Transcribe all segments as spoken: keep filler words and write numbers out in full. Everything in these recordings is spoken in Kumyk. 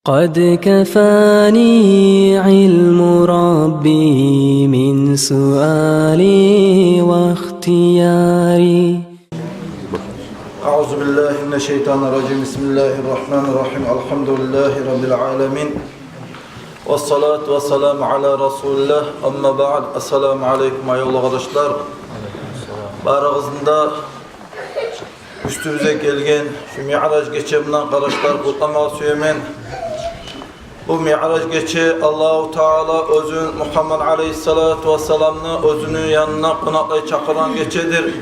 قد كفاني علم ربي من سؤالي واختياري. أعوذ بالله من الشيطان الرجيم. بسم الله الرحمن الرحيم. الحمد لله رب العالمين. والصلاة والسلام على رسول الله. أما بعد. السلام عليكم, аявлу къардашлар. Барыгъызны да уьстюбюзге гелген шу Миъраж гече булан, къардашлар, къутламагъа сюемен. Бу Миъраж гече Аллагьу Таала оьзюн, Мугьаммад алейгьиссалату вассаламны оьзюню янына къонакълай чакъыргъан гечедир.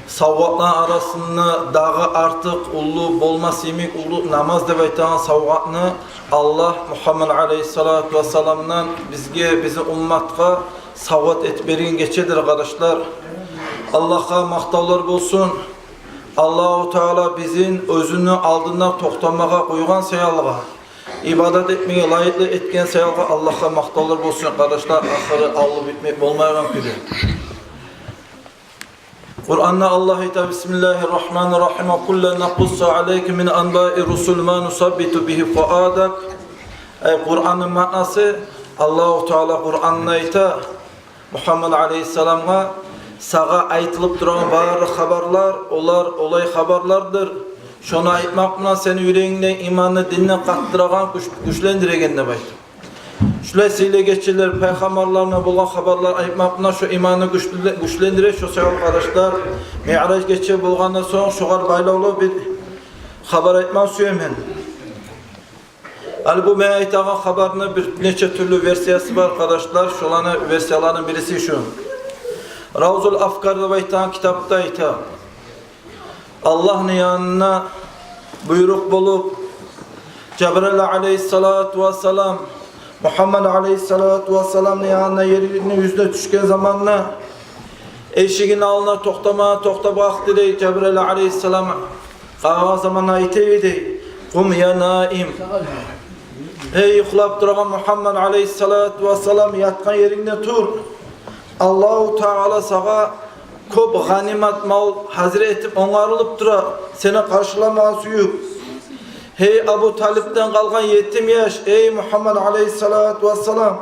Савгъатланы арасында дагъы артыкъ уллу болмас йимик уллу намаз деп айтагъан савгъатны Аллагь Мугьаммад алейгьиссалату вассаламдан бизге, бизин умматгъа савгъат этип берген гечедир, къардашлар. Аллагьгъа макътавлар болсун. Аллагьу Таала бизин оьзюню алдында токътамагъа къойгъан саялы, ибадат этмеге лайыкълы этген саялы Аллагьгъа макътавлар болсун, къардашлар. Ахыры алгъа битмек болмайгъан кюйде. Къуранда Аллагь айта: بسم الله الرحمن الرحيم. وكلا نقص عليك من أنباء الرسل ما نثبت به فؤادك. Эй, Къуранны маънасы, Аллагьу Таала Къуранда айта Мугьаммад алейгьиссаламгъа: сагъа айтылып турагъан бары хабарлар, олар олай хабарлардыр. Шону айтмакъ булан сени юрегингде иманны, динни къаттырагъан, гюч-, гючлендиреген деп айта. Шулай сыйлы гечелер, пайхаммарларына болгъан хабарлар айтмакъ булан шо иманны гючле-, гючлендире. Шо саялы, къардашлар, Миъраж гече болгъандан сонг шогъар байлавлу бир хабар айтмагъа сюемен. Гьали бу мен айтагъан хабарны бир нече тюрлю версиясы бар, къардашлар. Шоланы версияларыны бириси шу. Равзул Афкар деп айтагъан китапда айта: Аллагьны янына буйрукъ болуп, Жабраил алейгьиссалату вассалам Мугьаммад алейгьиссалату вассаламны янына ерни юзюне тюшген заманда, эшигини алдына токътама, токътап къалды дей. Жабраил алейгьиссалам къарагъан заманда айта эди дей: قم يا نائم. Гьей, юхлап турагъан Мугьаммад алейгьиссалату вассалам, ятгъан ерингде тур. Аллагьу Таала сагъа кёп гъанимат мал гьазир этип онгарылып тура, сени къаршыламагъа сююп. Гьей, Абу Талипден къалгъан етим яш, эй, Мугьаммад алейгьиссалату вассалам,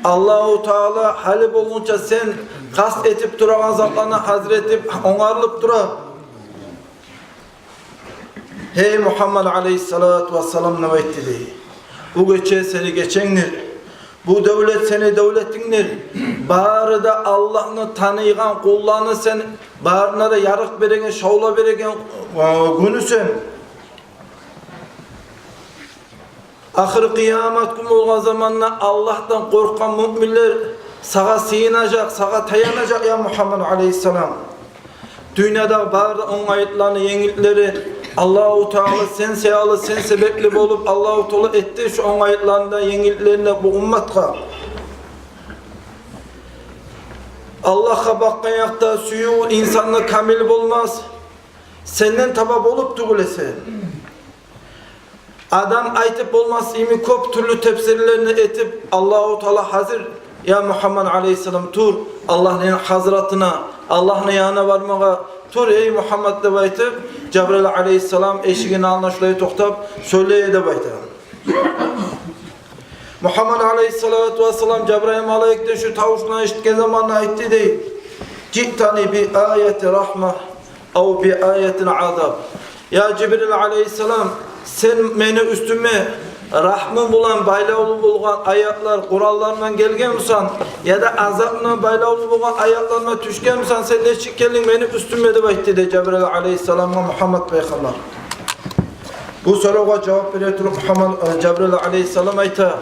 Аллагьу Таала гьали болгъунча сен къаст этип турагъан затланы гьазир этип онгарылып тура. Гьей, Мугьаммад алейгьиссалату вассалам, деп айтды дей. Бу гече сени геченгдир. Бу девлет сени девлетингдир. Бары да Аллагьны таныйгъан къулланы сен, барына да ярыкъ береген, шавла береген, э, гюню сен. Ахыр къыямат гюн болгъан заманда Аллагьдан къоркъгъан муъминлер сагъа сыйынажакъ, сагъа таянажакъ, я Мугьаммад алейгьиссалам. Дюньядагъы бары да онгайлыкъланы, енгилликни Аллагьу Таала сен саялы, сен себепли болуп, Аллагьу Таала этди шу онгайлыкъланы да, енгилликни де бу умматгъа. Аллагьгъа бакъгъан якъда сююв инсанны камил болмас, сенден таба болуп тюгюл эсе. Адам айтып болмас йимик кёп тюрлю тепсирлени этип, Аллагьу Таала гьазир, я Мугьаммад алейгьиссалам, тур Аллагьны гьазратына, Аллагьны янына бармагъа, тур, эй Мугьаммад, деп айтып, Жабраил алейгьиссалам эшигини алдына шулай токътап сёйлей деп айта. Мугьаммад алейгьиссалату вассалам Жабраил малайикни шу тавушун эшитген заманда айтды дей: جئتني بآية رحمة أو بآية عذاب. Я Жибрил алейгьиссалам, сен мени уьстюме рагьму булан байлавлу болгъан аятлар, Къуранлар булан гелгенмисен, яда азап булан байлавлу болгъан аятлар булан тюшгенмисен, сен нечик гелдинг мени уьстюме, деп айтды дей Жабраил алейгьиссаламгъа Мугьаммад пайхаммар. Бу соравгъа жавап бере туруп, Мугьаммад, э, Жабраил алейгьиссалам айта: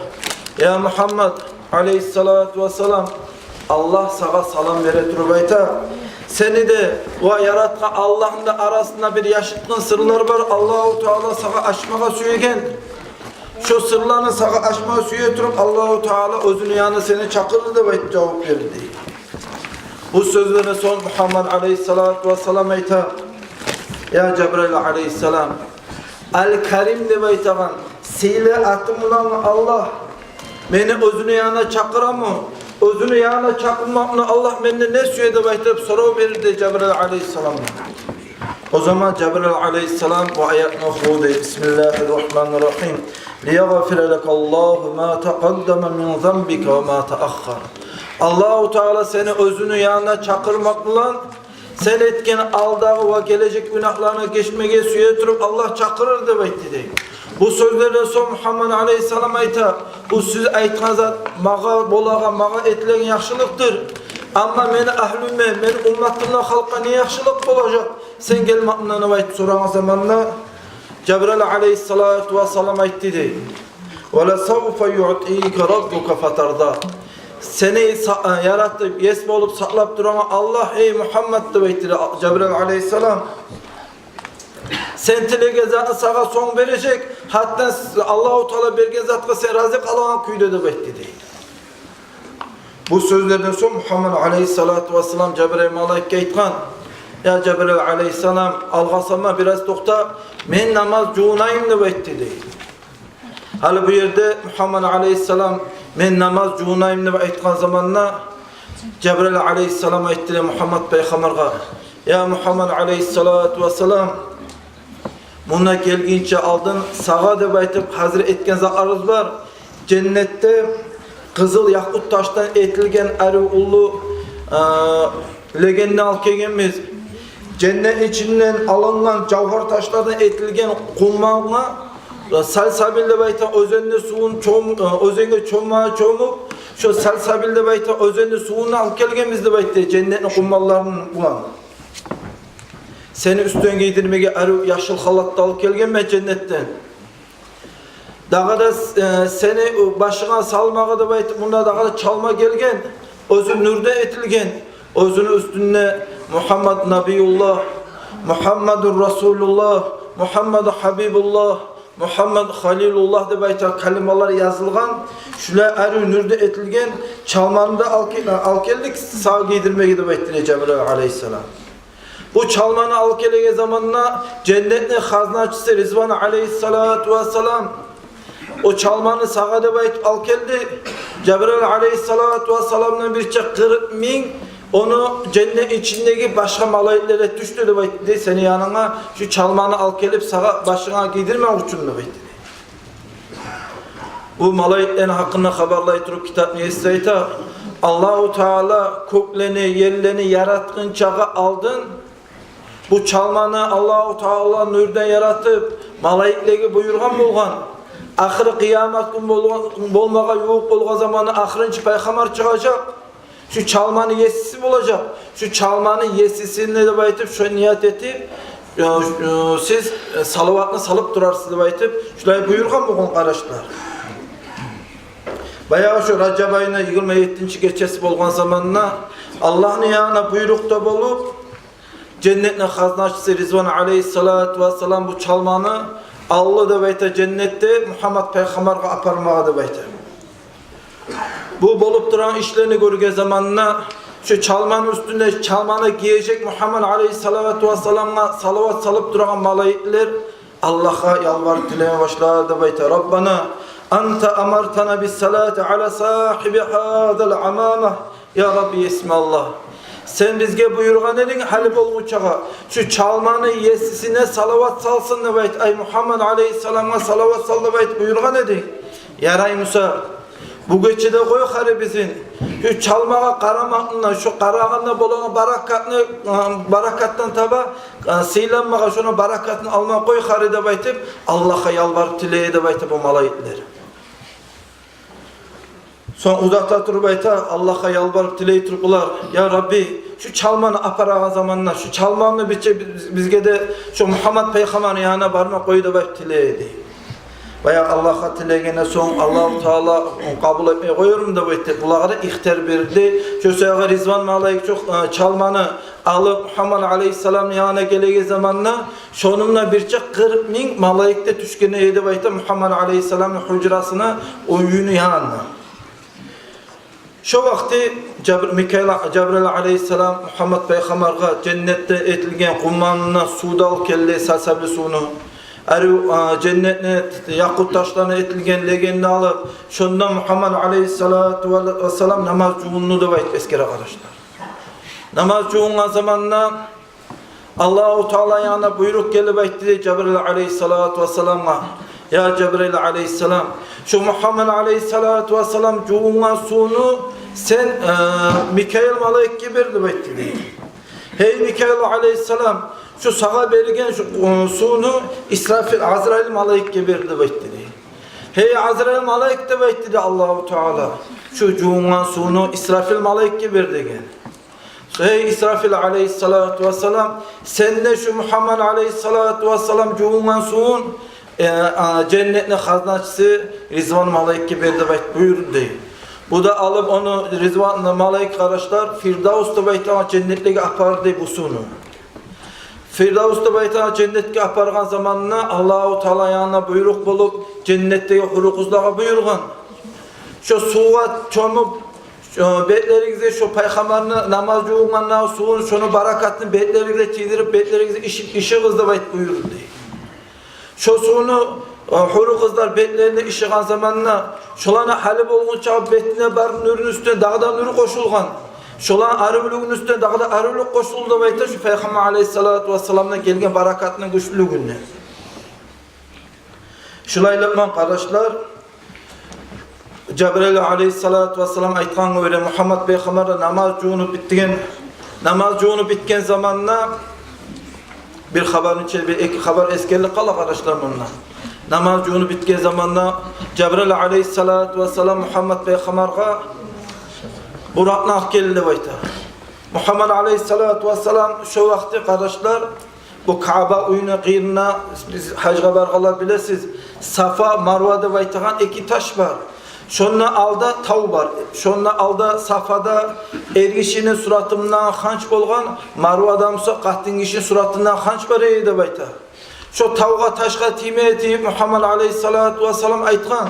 я Мугьаммад алейгьиссалату вассалам, Аллагь сагъа салам бере туруп айта: сени де ва яратгъан Аллагьны да арасында бир яшыртгъын сырлар бар, Аллагьу Таала сагъа ачмагъа сюеген. Шо сырланы сагъа ачмагъа сюе туруп, Аллагьу Таала оьзюню янына сени чакъырды, деп айтып жавап берди. Бу сёзлерден сонг Мугьаммад алейгьиссалату вассалам айта: я Жабраил алейгьиссалам, Ал-Карим деп айтагъан сыйлы аты булан Аллагь мени оьзюню янына чакъырамы? Оьзюню янына чакъырмакъны Аллагь менден не сюе, деп айтып сорав берди Жабраил алейгьиссаламгъа. О заман Жабраил алейгьиссалам бу аятны охуду: «Бисмиллагьир рагьманир рагьим. Лиягъфира лака Аллагьу ма такъаддама мин занбика ва ма тааххар». Аллагьу Таала сени оьзюню янына чакъырмакъ булан сен этген алдагъы ва гележек гюнагьларынгны гечмеге сюе туруп Аллагь чакъырыр деп айтды дей. Бу сёзлерден сонг Мугьаммад алейгьиссалам айта: «Бу сиз айтгъан зат магъа болагъан, магъа этилеген яхшылыкъдыр. Амма мени агьлюме, мени умматыма, халкъгъа не яхшылыкъ болажакъ сен гелмекден?» деп айтып сорагъан заманда Жабраил алейгьиссалату вассалам айтды дей: «Ва ласавфа юътика раббука фатарда». Сени са-, яратып, ес болуп сакълап турагъан Аллагь, эй Мугьаммад, деп айтды дей Жабраил алейгьиссалам, сен тилеген затны сагъа сонг бережек, гьатта с-, Аллагьу Таала берген затгъа сен рази къалагъан кюйде деп айтды дей. Бу сёзлерден сонг Мугьаммад алейгьиссалату вассалам Жабраил малайикге айтгъан: «Я Жабраил алейгьиссалам, алгъасама, бираз токъта, мен намаз жувунайым», — деп айтды дей. Гьали бу ерде Мугьаммад алейгьиссалам «мен намаз жувунайым» деп айтгъан заманда Жабраил алейгьиссалам айтды дей Мугьаммад пайхаммаргъа: «Я Мугьаммад алейгьиссалату вассалам, мунда гелгинче алдын сагъа деп айтып гьазир этген затларыбыз бар. Женнетде къызыл якъут ташдан этилген арив уллу, э, легенни алып гелгенбиз. Женнет ичинден алынгъан жавгьар ташлардан этилген къуммангъа, э, Салсабил деп айтагъан оьзенни сувун чом-, э, оьзенге чомма чомуп, шо Салсабил деп айтагъан оьзенни сувун алып гелгенбиз деп айтды, женнетни къумманларын булан. Сени уьстюнге гийдирмеге арив яшыл халат да алып гелгенмен женнетден. Дагъы да, э, сени башынга салмагъа деп айтып, мунда дагъы да чалма гелген, оьзю нюрден этилген, оьзюню уьстюнде Мугьаммад набиюллагь, Мугьаммадур расулуллагь, Мугьаммаду гьабибуллагь, Мугьаммад халилуллагь деп айтагъан калималар язылгъан, шулай арив нюрден этилген чалманы да алып ке-, алып гелдик сагъа гийдирмеге», — деп айтды дей Жабраил алейгьиссалам. Бу чалманы алып гелеген заманда женнетни хазначысы Ризван алейгьиссалату вассалам о чалманы сагъа деп айтып алып гелди. Жабраил алейгьиссалату вассаламдан бирче къыркъ минг ону женнет ичиндеги башгъа малайиклер де тюшдю деп айтды дей, сени янынга шу чалманы алып гелип сагъа башынга гийдирмек учун деп айтды дей. Бу малайиклени гьакъында хабарлай туруп китапны еси айта: Аллагьу Таала кёклени, ерлени яратгъынчагъа алдын бу чалманы Аллагьу Таала нюрден яратып, малайиклеге буюргъан болгъан. Ахыры къыямат гюн болгъан, болмагъа ювукъ болгъан заманы ахырынчы пайхаммар чыгъажакъ. Шу чалманы есиси болажакъ. Шу чалманы есисине деп айтып, шо ният этип, э, э, сиз, э, салаватны салып турарсыз деп айтып, шулай буюргъан болгъан, къардашлар. Баягъы шу Ражаб айны йигирма еттинчи гечеси болгъан заманда Аллагьны янына буйрукъ да болуп, женнетни хазначысы Ризван алейгьиссалату вассалам бу чалманы алды деп айта, женнетде Мугьаммад пайхаммаргъа апармагъа деп айта. Бу болуп турагъан ишлени гёрген заманда шу чалманы уьстюнде чалманы гийежек Мугьаммад алейгьиссалату вассаламгъа салават салып турагъан малайиклер Аллагьгъа ялбарып тилеме башлады деп айта: «Раббана, анта амартана биссалати ала сагьиби гьазал амама». Я Рабби, есим Аллагь, сен бизге буюргъан эдинг гьали болгъунчагъа, шу чалманы есисине салават салсын деп айт, ай Мугьаммад алейгьиссаламгъа салават сал деп айтып буюргъан эдинг. Ярай буса, бу гечеде къой хари бизин шу чалмагъа къарамакъны, шу къарагъанда болагъан баракатны, баракатдан таба сыйланмагъа, шону баракатын алма къой хари деп айтып, Аллагьгъа ялбарып тилей деп айта бу малайиклер. Сонг узата туруп айта, Аллагьгъа ялбарып тилей туруп булар: «Я Рабби, шу чалманы апарагъан заманда шу чалманы бирче биз-, бизге де шу Мугьаммад пайхаммарны янына барма къой», — деп айтып тилей эди. Баягъы Аллагьгъа тилегенден сонг Аллагьу Таала къабул этмей къоярмы деп айтып, булагъа да ихтияр берди. Шо саягъа Ризван малайик шу, э, чалманы алып Мугьаммад алейгьиссаламны янына гелеген заманда шону булан бирче къыркъ минг малайик де тюшген эди деп айта Мугьаммад алейгьиссаламны гьужрасына, уьюню янына. Шо вакъти Жабр-, Микаил, Жабраил алейгьиссалам Мугьаммад пайхаммаргъа женнетде этилген къумманындан сув да алып гелди, салсабил сувну. Арив, а, женнетни якъут ташлардан этилген легенни алып, шондан Мугьаммад алейгьиссалату вассалам намаз жувунду деп айтып эсгере, къардашлар. Намаз жувунгъан заманда Аллагьу Таала янындан буйрукъ гелип айтды дей Жабраил алайгьиссалату вассаламгъа: «Я Жабраил алайгьиссалам, шу Мугьаммад алайгьиссалату вассалам жувунгъан сувну сен, э, Микаил малайикге бер», — деп айтды дей. «Гьей Микаил алайгьиссалам, шу сагъа берген шу, э, сувну Исрафил, Азраил малайикге бер», — деп айтды дей. «Гьей Азраил малайик, — деп айтды дей Аллагьу Таала, — шу жувунгъан сувну Исрафил малайикге бер», — деген. «Гьей Исрафил алайгьиссалату вассалам, сен де шу Мугьаммад алайгьиссалату вассалам жувунгъан сувун, э, а, женнетни хазначысы Ризван малайикге бер», — деп айтып буюрду дей. Бу да алып ону Ризван малайик, къардашлар, Фирдавс деп айтагъан женнетлеге апарды дей бу сувну. Фирдавс деп айтагъан женнетге апаргъан заманына Аллагьу Таала янындан буйрукъ болуп, женнетдеги гьуру къызлагъа буюргъан: «Шо сувгъа чомуп, шо бетлеригизге шо пайхаммарны намаз жувунгъандагъы сувун, шону баракатын бетлеригизге тийдирип, бетлеригизге ишип, ишигиз», — деп айтып буюрду дей. Шо сувну, э, гьуру къызлар бетлерине ишигъан заманына, шоланы гьали болгъунча бетине бар нюрню уьстюне дагъы да нюр къошулгъан. Шоланы аривлюгюню уьстюне дагъы да аривлюк къошулду деп айта, шо Пайхаммар алайгьиссалату вассаламдан гелген баракатны гючлюлюгюнден. Шулайлыкъман, къардашлар, Жабраил алайгьиссалату вассалам айтгъангъа гёре, Мугьаммад пайхаммар да намаз жувунуп битген, намаз жувунуп битген заманына бир хабарны чы-, бир эки хабар эсгерилип къала, къардашлар, мунда. Намаз жувунуп битген заманына Жабраил алайгьиссалату вассалам Мугьаммад пайхаммаргъа Буракъны алып гелди деп айта. Мугьаммад алайгьиссалату вассалам шо вакъти, къардашлар, бу Каъба уьюню къырыйында, биз гьажгъа баргъанлар билесиз, Сафа, Марва деп айтагъан эки таш бар. Шонда алда тав бар. Шонда алда Сафада эргишини суратындан ханч болгъан, Марвада буса къатынгишини суратындан ханч бар эди деп айта. Шо тавгъа, ташгъа тийме этип, Мугьаммад алайгьиссалату вассалам айтгъан: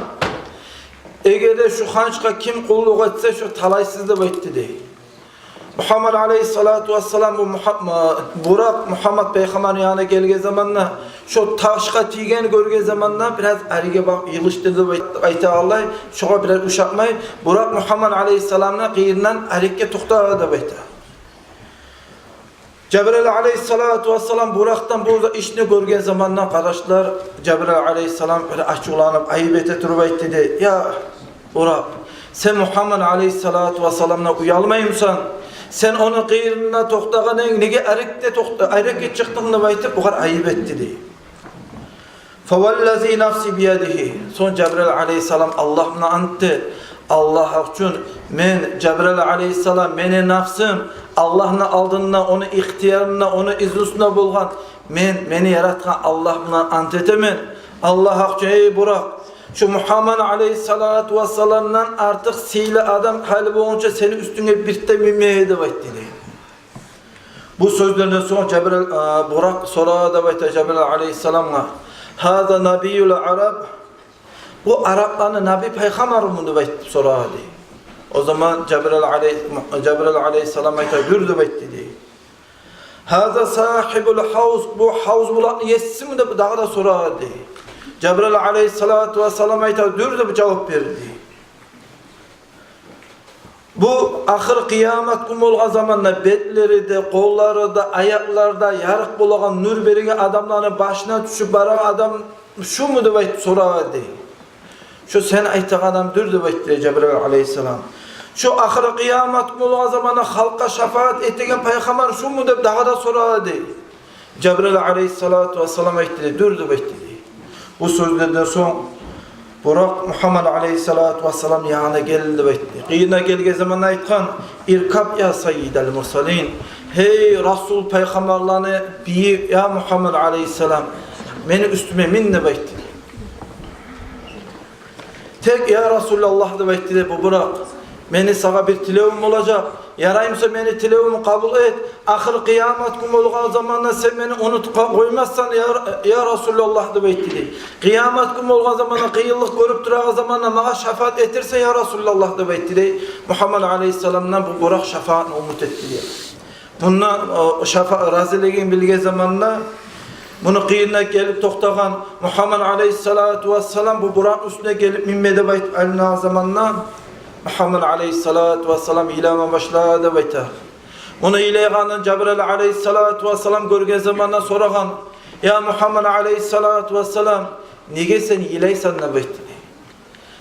«Эгер де шу ханчгъа ким къуллукъ этсе, шо талайсыз», — деп айтды дей. Мугьаммад алайгьиссалату вассалам, бу Мугьам-, Буракъ Мугьаммад пайхаммарны янына гелген заманда, шо ташгъа тийгенни гёрген заманда, бираз ариге багъып йылышды деп айт-, айта алай, шогъар бираз ушатмай, Буракъ Мугьаммад алайгьиссаламны къырыйындан арекге токътады деп айта. Жабраил алайгьиссалату вассалам Буракъдан бу ишни гёрген заманда, къардашлар, Жабраил алайгьиссалам бир ачувланып, айып эте туруп айтды дей: «Я Буракъ, сен Мугьаммад алайгьиссалату вассаламдан уялмаймысан? Сен ону къырыйында токътагъан эдинг, неге арекге токъта-, арекге чыкъдынг?» — деп айтып, огъар айып этди дей. «Фаваллази нафси биядигьи». Сонг Жабраил алайгьиссалам Аллагь булан ант этди: «Аллагь гьакъ учун, мен, Жабраил алайгьиссалам, мени нафсым Аллагьны алдында, ону ихтиярында, ону изнусунда болгъан, мен, мени яратгъан Аллагь булан ант этемен. Аллагь гьакъ учун, гьей Буракъ, шу Мугьаммад алайгьиссалату вассаламдан артыкъ сыйлы адам гьали болгъунча сени уьстюнге бир де минмей эди», — деп айтды дей. Бу сёзлерден сонг Жабраил, а, Буракъ сорады деп айта Жабраил алайгьиссаламгъа: «Гьаза набийюл араб? Бу арапланы набий пайхаммарымы?» — деп айтып сорады дей. О заман Жабраил алай-, Жабраил алайгьиссалам айта: «Дюр», — деп айтды дей. «Гьаза сагьибул гьавз, бу гьавз булакъны есисими?» — деп дагъы да сорады дей. Жабраил алайгьиссалату вассалам айта: «Дюр», — деп жавап берди дей. Бу ахыр къыямат гюн болгъан заманда бетлери де, къоллары да, аякълары да ярыкъ болагъан, нюр береген адамланы башына тюшюп барагъан адам шуму деп айтып сорады дей. «Шу сен айтагъан адам дюр», — деп айтды дей Жабраил алайгьиссалам. «Шу ахыр къыямат гюн болгъан заманда халкъгъа шафаат этеген пайхаммар шуму?» — деп дагъы да сорады дей. Жабраил алайгьиссалату вассалам айтды дей: «Дюр», — деп айтды дей. Бу сёзлерден сонг Буракъ Мугьаммад алайгьиссалату вассалам янына гелди деп айтды. Къырыйына гелген заманда айтгъан: «Иркаб я саййидал мурсалин, гьей Расул, пайхаммарланы бийи, я Мугьаммад алайгьиссалам, мени уьстюме мин», — деп айтды. Тек, я Расулаллагь, деп айтды дей бу Буракъ, мени сагъа бир тилевюм болажакъ. Яраймыса, мени тилевюмню къабул эт. Ахыр къыямат гюн болгъан заманда сен мени унутуп къоймассан, я, я Расулаллагь, деп айтды дей. Къыямат гюн болгъан заманда, къыйынлыкъ гёрюп турагъан заманда магъа шафаат этерсен, я Расулаллагь, деп айтды дей. Мугьаммад алайгьиссаламдан бу Буракъ шафаатны умут этди дей. Мунда, о, шафа-, разилигин билген заманда, муну къырыйына гелип токътагъан Мугьаммад алайгьиссалату вассалам бу Буракъны уьстюне гелип минме деп айтып айланагъан заманда, Мугьаммад алайгьиссалату вассалам йылама башлады деп айта. Муну йылайгъанын Жабраил алайгьиссалату вассалам гёрген заманда сорагъан: «Я Мугьаммад алайгьиссалату вассалам, неге сен йылайсан?» — деп айтды.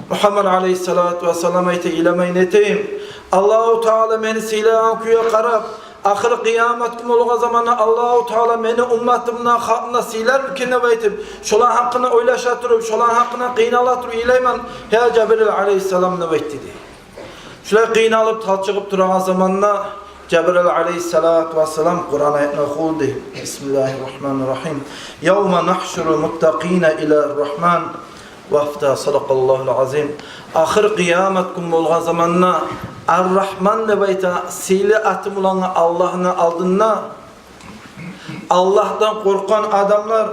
Мугьаммад алайгьиссалату вассалам айта: «Йыламай не этейим? Аллагьу Таала мени сыйлагъан кюйге къарап, ахыр къыямат гюн болгъан заманда Аллагьу Таала мени умматымны, халкъымны сыйлармы экен деп айтып, шоланы гьакъында ойлаша туруп, шоланы гьакъында къыйнала туруп йылайман, я Жабраил алайгьиссалам», — деп айтды дей. Шулай къыйналып, талчыгъып турагъан заманда Жабраил алайгьиссалату вассалам Къуран аятны охуду. Бисмиллагьи ррагьмани ррагьим. «Явма нагьшурул муттакъина ила ррагьмани вафда». Садакъаллагьул азим. Ахыр къыямат гюн болгъан заманда Ар-Рагьман деп айта, сыйлы аты булангъы Аллагьны алдында Аллагьдан къоркъгъан адамлар,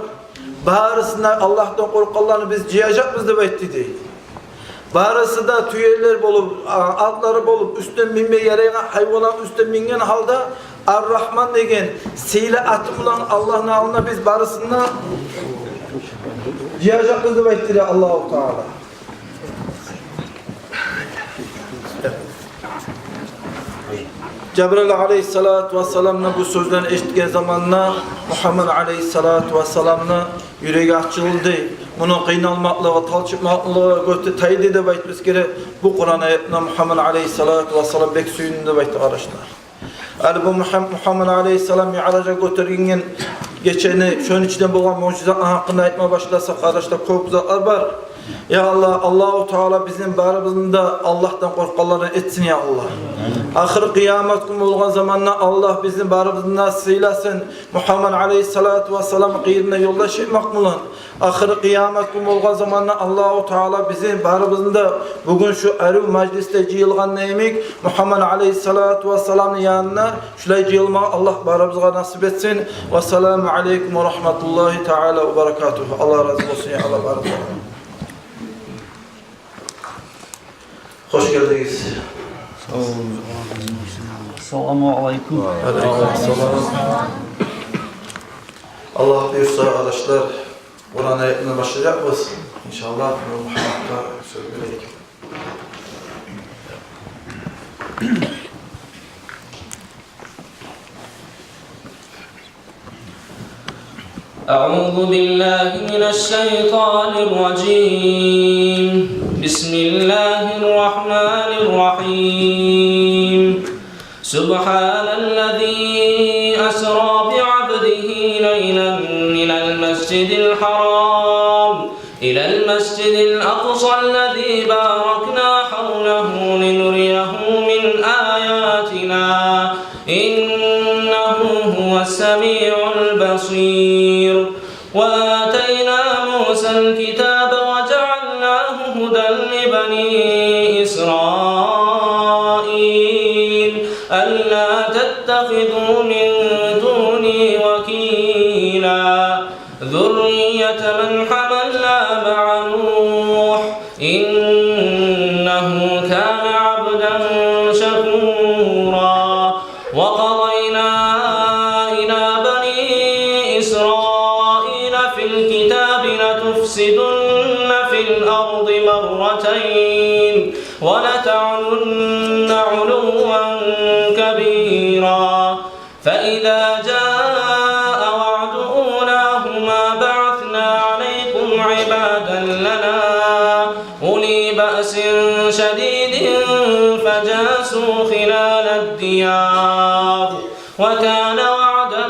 барысын да, Аллагьдан къоркъгъанланы биз жыяжакъбыз деп айтды дей. Барысы да тюелер болуп, а, атлары болуп, уьстюне минме ярайгъан гьайванлар уьстюне минген гьалда, Ар-Рагьман деген сыйлы аты булан Аллагьны алдына биз барысын да жыяжакъбыз деп айтды дей Аллагьу Таала. Жабраил алайгьиссалату вассаламны бу сёзлерин эшитген заманда Мугьаммад алайгьиссалату вассаламны юреги ачылды. Муну къыйналмакълыгъы, талчыкъмакълыгъы гёте тайды деп айтмагъа герек. Бу Къуран аятына Мугьаммад алайгьиссалату вассалам бек сююндю деп айтды, къардашлар. Гьали бу Мугьам-, Мугьаммад алайгьиссалам миъражгъа гётерилген гечени, шону ичинде болгъан муъжизатланы гьакъында айтма башласакъ, къардашлар, кёп затлар бар. Я Аллагь, Аллагьу Таала бизин барыбызны да Аллагьдан къоркъгъанлардан этсин, я Аллагь. Ахыр къыямат гюн болгъан заманда Аллагь бизин барыбызны да сыйласын, Мугьаммад алайгьиссалату вассаламны къырыйына ёлдаш этмек булан. Ахыр къыямат гюн болгъан заманда Аллагьу Таала бизин барыбызны да бугюн шу арив мажлисде жыйылгъан йимик Мугьаммад алайгьиссалату вассаламны янына шулай жыйылмагъа Аллагь барыбызгъа насип этсин. Вассаламу алайкум ва рагьматуллагьи таала ва баракатугь. Аллагь рази болсун, я Аллагь, барыбызгъа. Хош гелдигиз. Саламу алайкум. Алайкум салам. Аллагь буюрса, къардашлар, Къуран аятындан башлажакъбыз. Иншаллагь, Нур Мугьаммадгъа сёз берейик. أعوذ بالله من الشيطان الرجيم. بسم الله الرحمن الرحيم. سبحان الذي أسرى بعبده ليلا من المسجد الحرام إلى المسجد الأقصى الذي باركنا حوله لنريه من آياتنا إنه هو السميع البصير. وآتينا موسى الكتاب وجعلناه هدى لبني إسرائيل ألا تتخذوا من دوني وكيلا ذرية من حملنا مع نوح إنه كان عبدا شكورا. وقضينا إلى بني إسرائيل في الكتاب لتفسدن في الأرض مرتين ولتعلن علوا كبيرا. فإذا جاء وعد أولاهما بعثنا عليكم عبادا لنا أولي بأس شديد فجاسوا خلال الديار وكان وعدا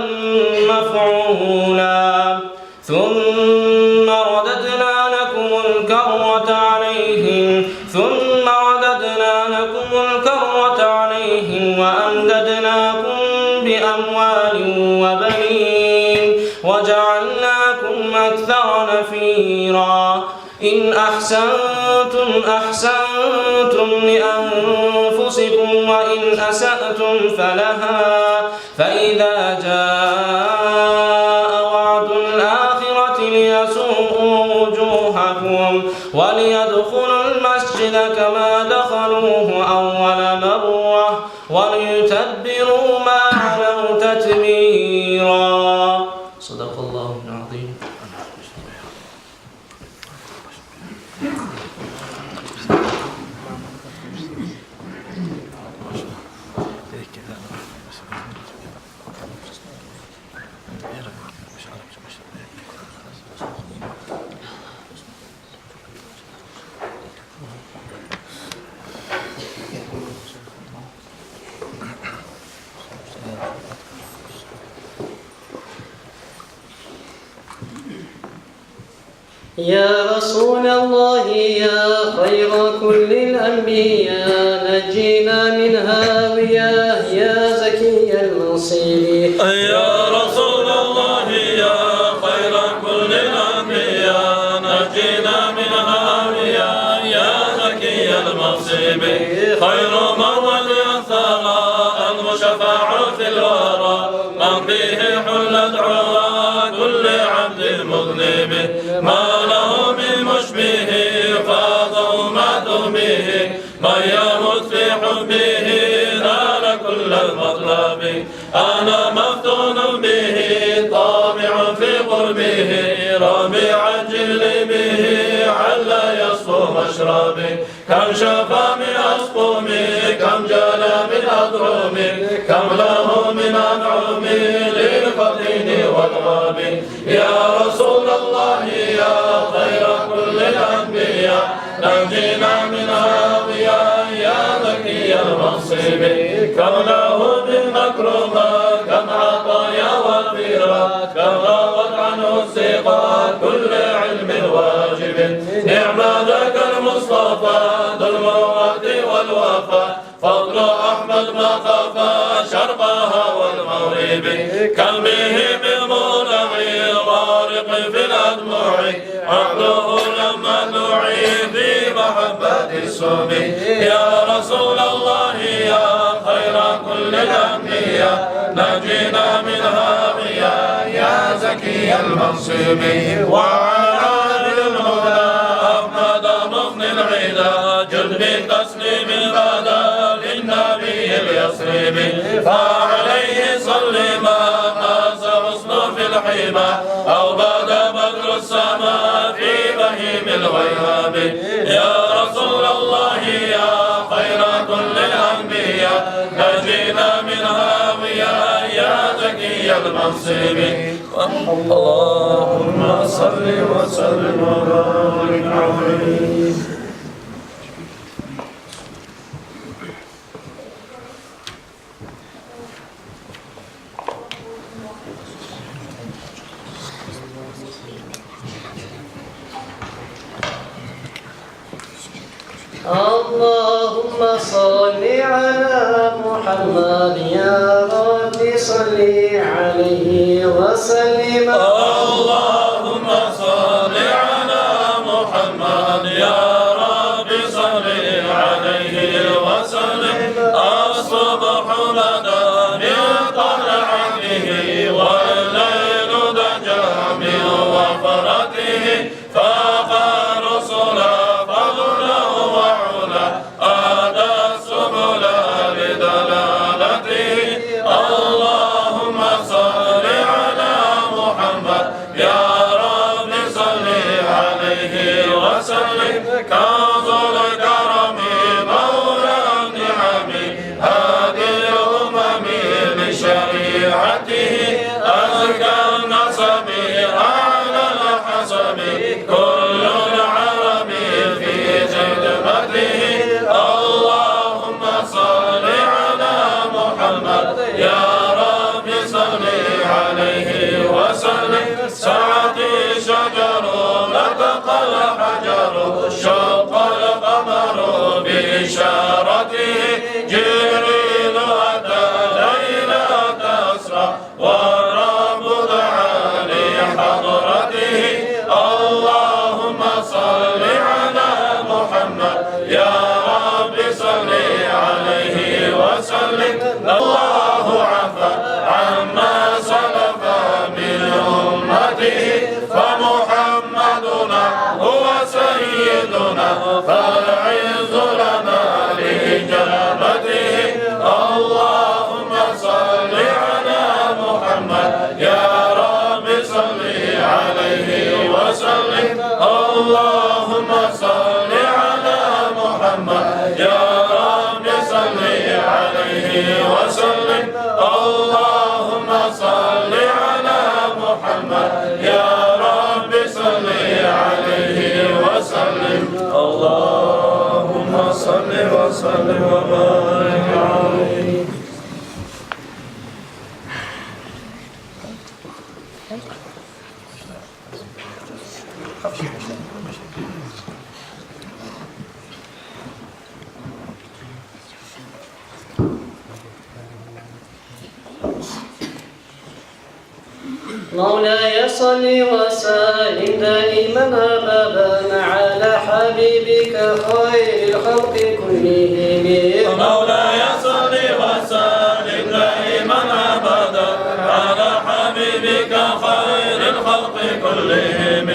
مفعولا. ثم رددنا لكم الكرة عليهم، ثم رددنا لكم الكرة عليهم وأمددناكم بأموال وبنين وجعلناكم أكثر نفيرا. إن أحسنتم أحسنتم لأنفسكم وإن أسأتم فلها. فإذا جاء وعد الآخرة ليسوءوا وجوهكم وليدخلوا المسجد كما دخلوه أول مرة وليتبروا ما علوا تتبيرا. صدق الله العظيم. يا رسول الله يا خير كل الأنبياء، نجينا من هاوية يا زكي المنصب. يا رسول الله يا خير كل الأنبياء، نجينا من هاوية يا زكي المنصب. خير من ولي الثرى المشفع في الورى، من به حلت عرى كل عبد مذنب. ما له من مشبه فاز أمة به، من يمت في حبه نال كل المطلب. أنا مفتون به طامع في قربه، ربي عجل به علا يصفو مشربي. كم شفى من أسقم، كم جلى من أضرم، كم له من أنعم للفقير والغرب. يا رسول الله يا خير كل الأنبياء، نجينا من هاوية يا زكي المنصب. كم له من مكرمة كم عطايا وفيرة، كم روت عنه الثقة كل علم واجب. نعم ذاك المصطفى ذو المروءة والوفا، فضل أحمد ما خفى شرقها والمغرب. كم به من مولع غارق في الأدمع، عقله لما دعي في محبة السم. يا رسول الله يا خير كل الأنبياء، نجينا من هاوية يا زكي المنصب. وعلى أهل الهدى أحمد مغني العدا، جد بتسليم بدا للنبي اليثرب. فعليه صل ما قاس حسن في الحمى، أو بدا بدر السماء في بهيم الغياب. يا رسول الله يا خير كل الأنبياء، نجينا من هاوية يا زكي المنصب. اللهم صل وسلم وبارك عليه. اللهم صل على محمد يا رب صل عليه وسلم. اللهم صل على محمد يا رب صل عليه وسلم. الصبح بدا من طلعته، والليل دجى من وفرته. فاق الرسل فضلا وعلا، أهدى السبل لدلالته. اللهم صل على محمد يا رب صل عليه وسلم. كنز الكرم مولى النعم، هادي الأمم لشريعته. أزكى النسب أعلى الحسب، كل العرب في خدمته. اللهم صل على محمد يا رب صل عليه وسلم. سعت الشجر نطق الحجر، شق القمر بإشارته. جبريل أتى ليلة أسرى، والرب دعا لحضرته. اللهم صل على محمد يا رب صل عليه وسلم. الله عفا عما سلف من أمته، فمحمدنا هو سيدنا، فالعز لنا لإجابته. اللهم صل على محمد يا رب صل عليه وسلم. اللهم صل على محمد يا رب صل عليه وسلم. اللهم صل على محمد يا رب صل عليه وسلم. اللهم صل وسلم وبارك عليه. مولاي صل وسلم دائما أبدا على حبيبك خير الخلق كلهم. مولاي صل وسلم دائما أبدا على حبيبك خير الخلق كلهم.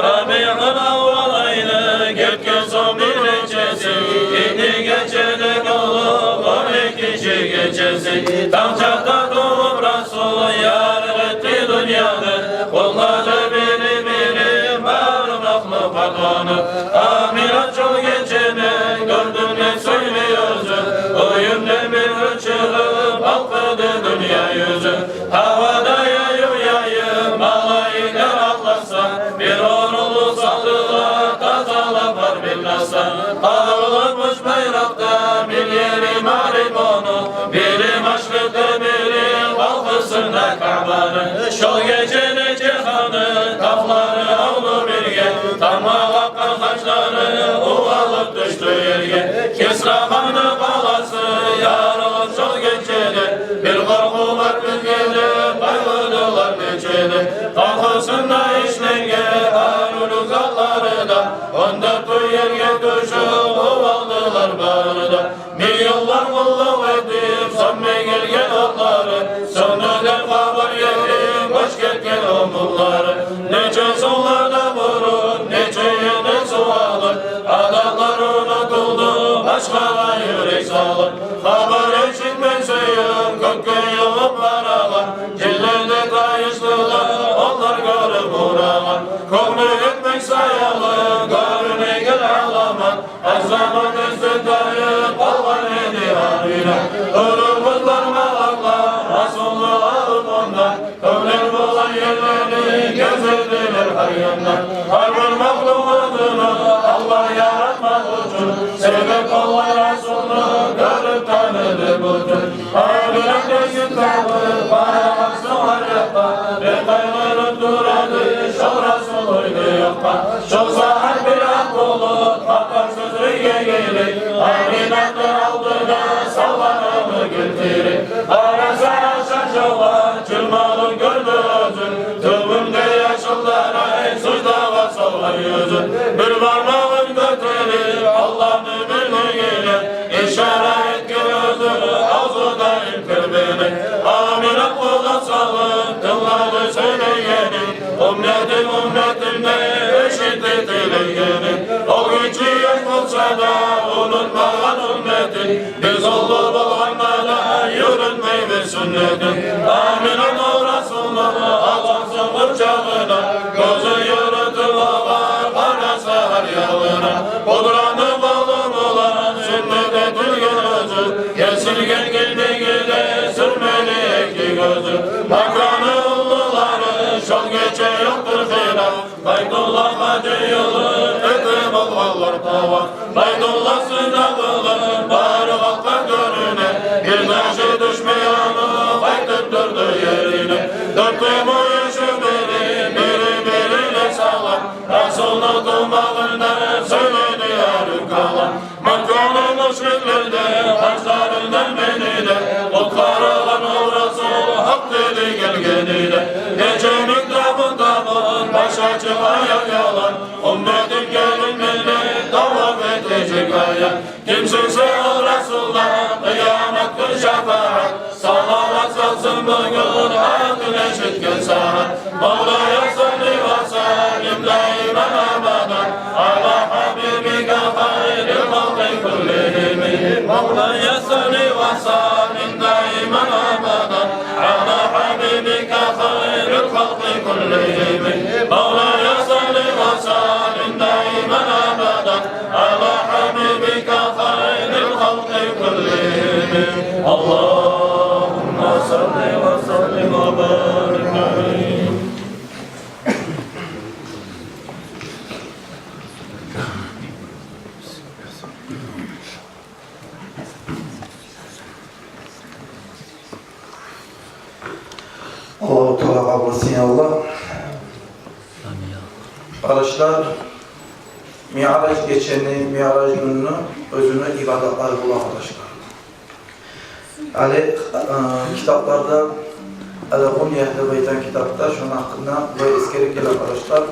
Рабиъул аввал айны гетген сонг бир нечеси, инди гечелик болуп он экинчи гечеси, танг чакъда тувуп Расул ярыкъ этди дюньяны, къутлады бири-бири бары махлукъат ону. Аминат шол гечени гёрдюм деп сёйлей оьзю, уьюнден бир гюн чыгъып балкъыды дюнья юзю. Гьавада яюв яйып малайиклер алгъасса, бир оруну салдылар тазалап гьар бир насдан. Къагъылыпмыш байракъда бир ери Мариб ону, бири машрикъда, бири къалкъысында Каъбаны. Шол гечени жагьанны таплары авду бирге, тамгъа къакъгъан хачлары увалып тюшдю ерге. Кисра ханны къаласы ярылып шол гечеде, бир къоркъувлар бизге де къайгъырдылар нечеде. Къалкъысында ишленген гьар уьлю затлары да, онда тюерге тюшюп увалдылар бары да. Миллионлар къуллукъ этип сёнмей гелген отлары, сёндю деп хабар етип гёч гетген омутлары. Нече сувларда къуруп, нече ерде сув алып, адатлар унутулду башгъагъа юрек салып. Хабар эшитмей сююп кёкге ювуп барагъан, жинлер де тайышдылар олар гёрюп урагъан. Кёкню этмек саялы гёрюнеген аламат, аз заман эсден тайып къалгъан эди Амина. Уьлю къызлар малайиклер Расулну алып ондан, кёклер булан ерлени гезедилер гьар яндан. Гьар бир махлукъ оьзюню Аллагь яратмакъ учун себеп болгъан Расулну гёрюп таныды бютюн. Аминат эсин табып барагъан сонг аракъгъа, бек къайгъырып тура эди шол Расул оьлюп ятгъан. Шол сагьат бир акъ булут хабарсыз уьйге гелип, Аминатны алдына салгъан ону гелтирип. Къараса, ашар шолар чырмалып гёрдю оьзюн, тюбюнде яшыл дарай суждагъа салгъан юзюн. Бир бармагъын гётерип Аллагьны бирлигине, ишара этген оьзю авзу даим тербенип. Аминат къулакъ салып тынглады сёйлегенин, умметим, умметим деп эшитди тилегенин. Ол гиччи яш болса да унутмагъан умметин, биз уллу болгъанда да юрютмейбиз сюннетин. Аминат о Расулну алгъан сонг къучагъына, гёзюн юрютюп огъар къараса гьар ягъына. Къудратны къолу булан сюннет этилген оьзю, гесилген гелдеги де сюрмели эки гёзю. Макканы уллулары шол гече ёкъдур хилаф, Байтуллагьгъа жыйылып эте болгъанлар таваф. Байтуллагь сыйнагъылып бары халкъгъа гёрюне, бир ташы тюшмей ону къайтып турду ерине. Дёрт де мюйюшю бири, бири-бирине салам, Расулну тувмагъында сёйледи арив калам. Макканы мушриклер де хачларындан мени де къутгъарагъан о Расул, гьакъ деди гелгени де. Гечени табун-табун, баш ачыкъ, аякъ ялан, умметим гелинмени таваф этежек аян. Ким сюйсе о Расулдан къыямат гюн шапаат, салават салсын бугюн атын эшитген сагьат. مولاي صل وسلم دائما أبدا على حبيبك خير الخلق كلهم. مولاي صل وسلم دائما أبدا على حبيبك خير الخلق كلهم. مولاي صل وسلم دائما أبدا على حبيبك خير الخلق كلهم. اللهم صل وسلم وبارك عليه. Аллагьу Таала къабул этсин, я Аллагь. Къардашлар, Миъраж гечени, Миъраж гюнню оьзюню ибадатлары бола, къардашлар. Гьали, э, китапларда Ал-Гъунья деп айтагъан китапда шону гьакъында булай эсгерип геле, къардашлар.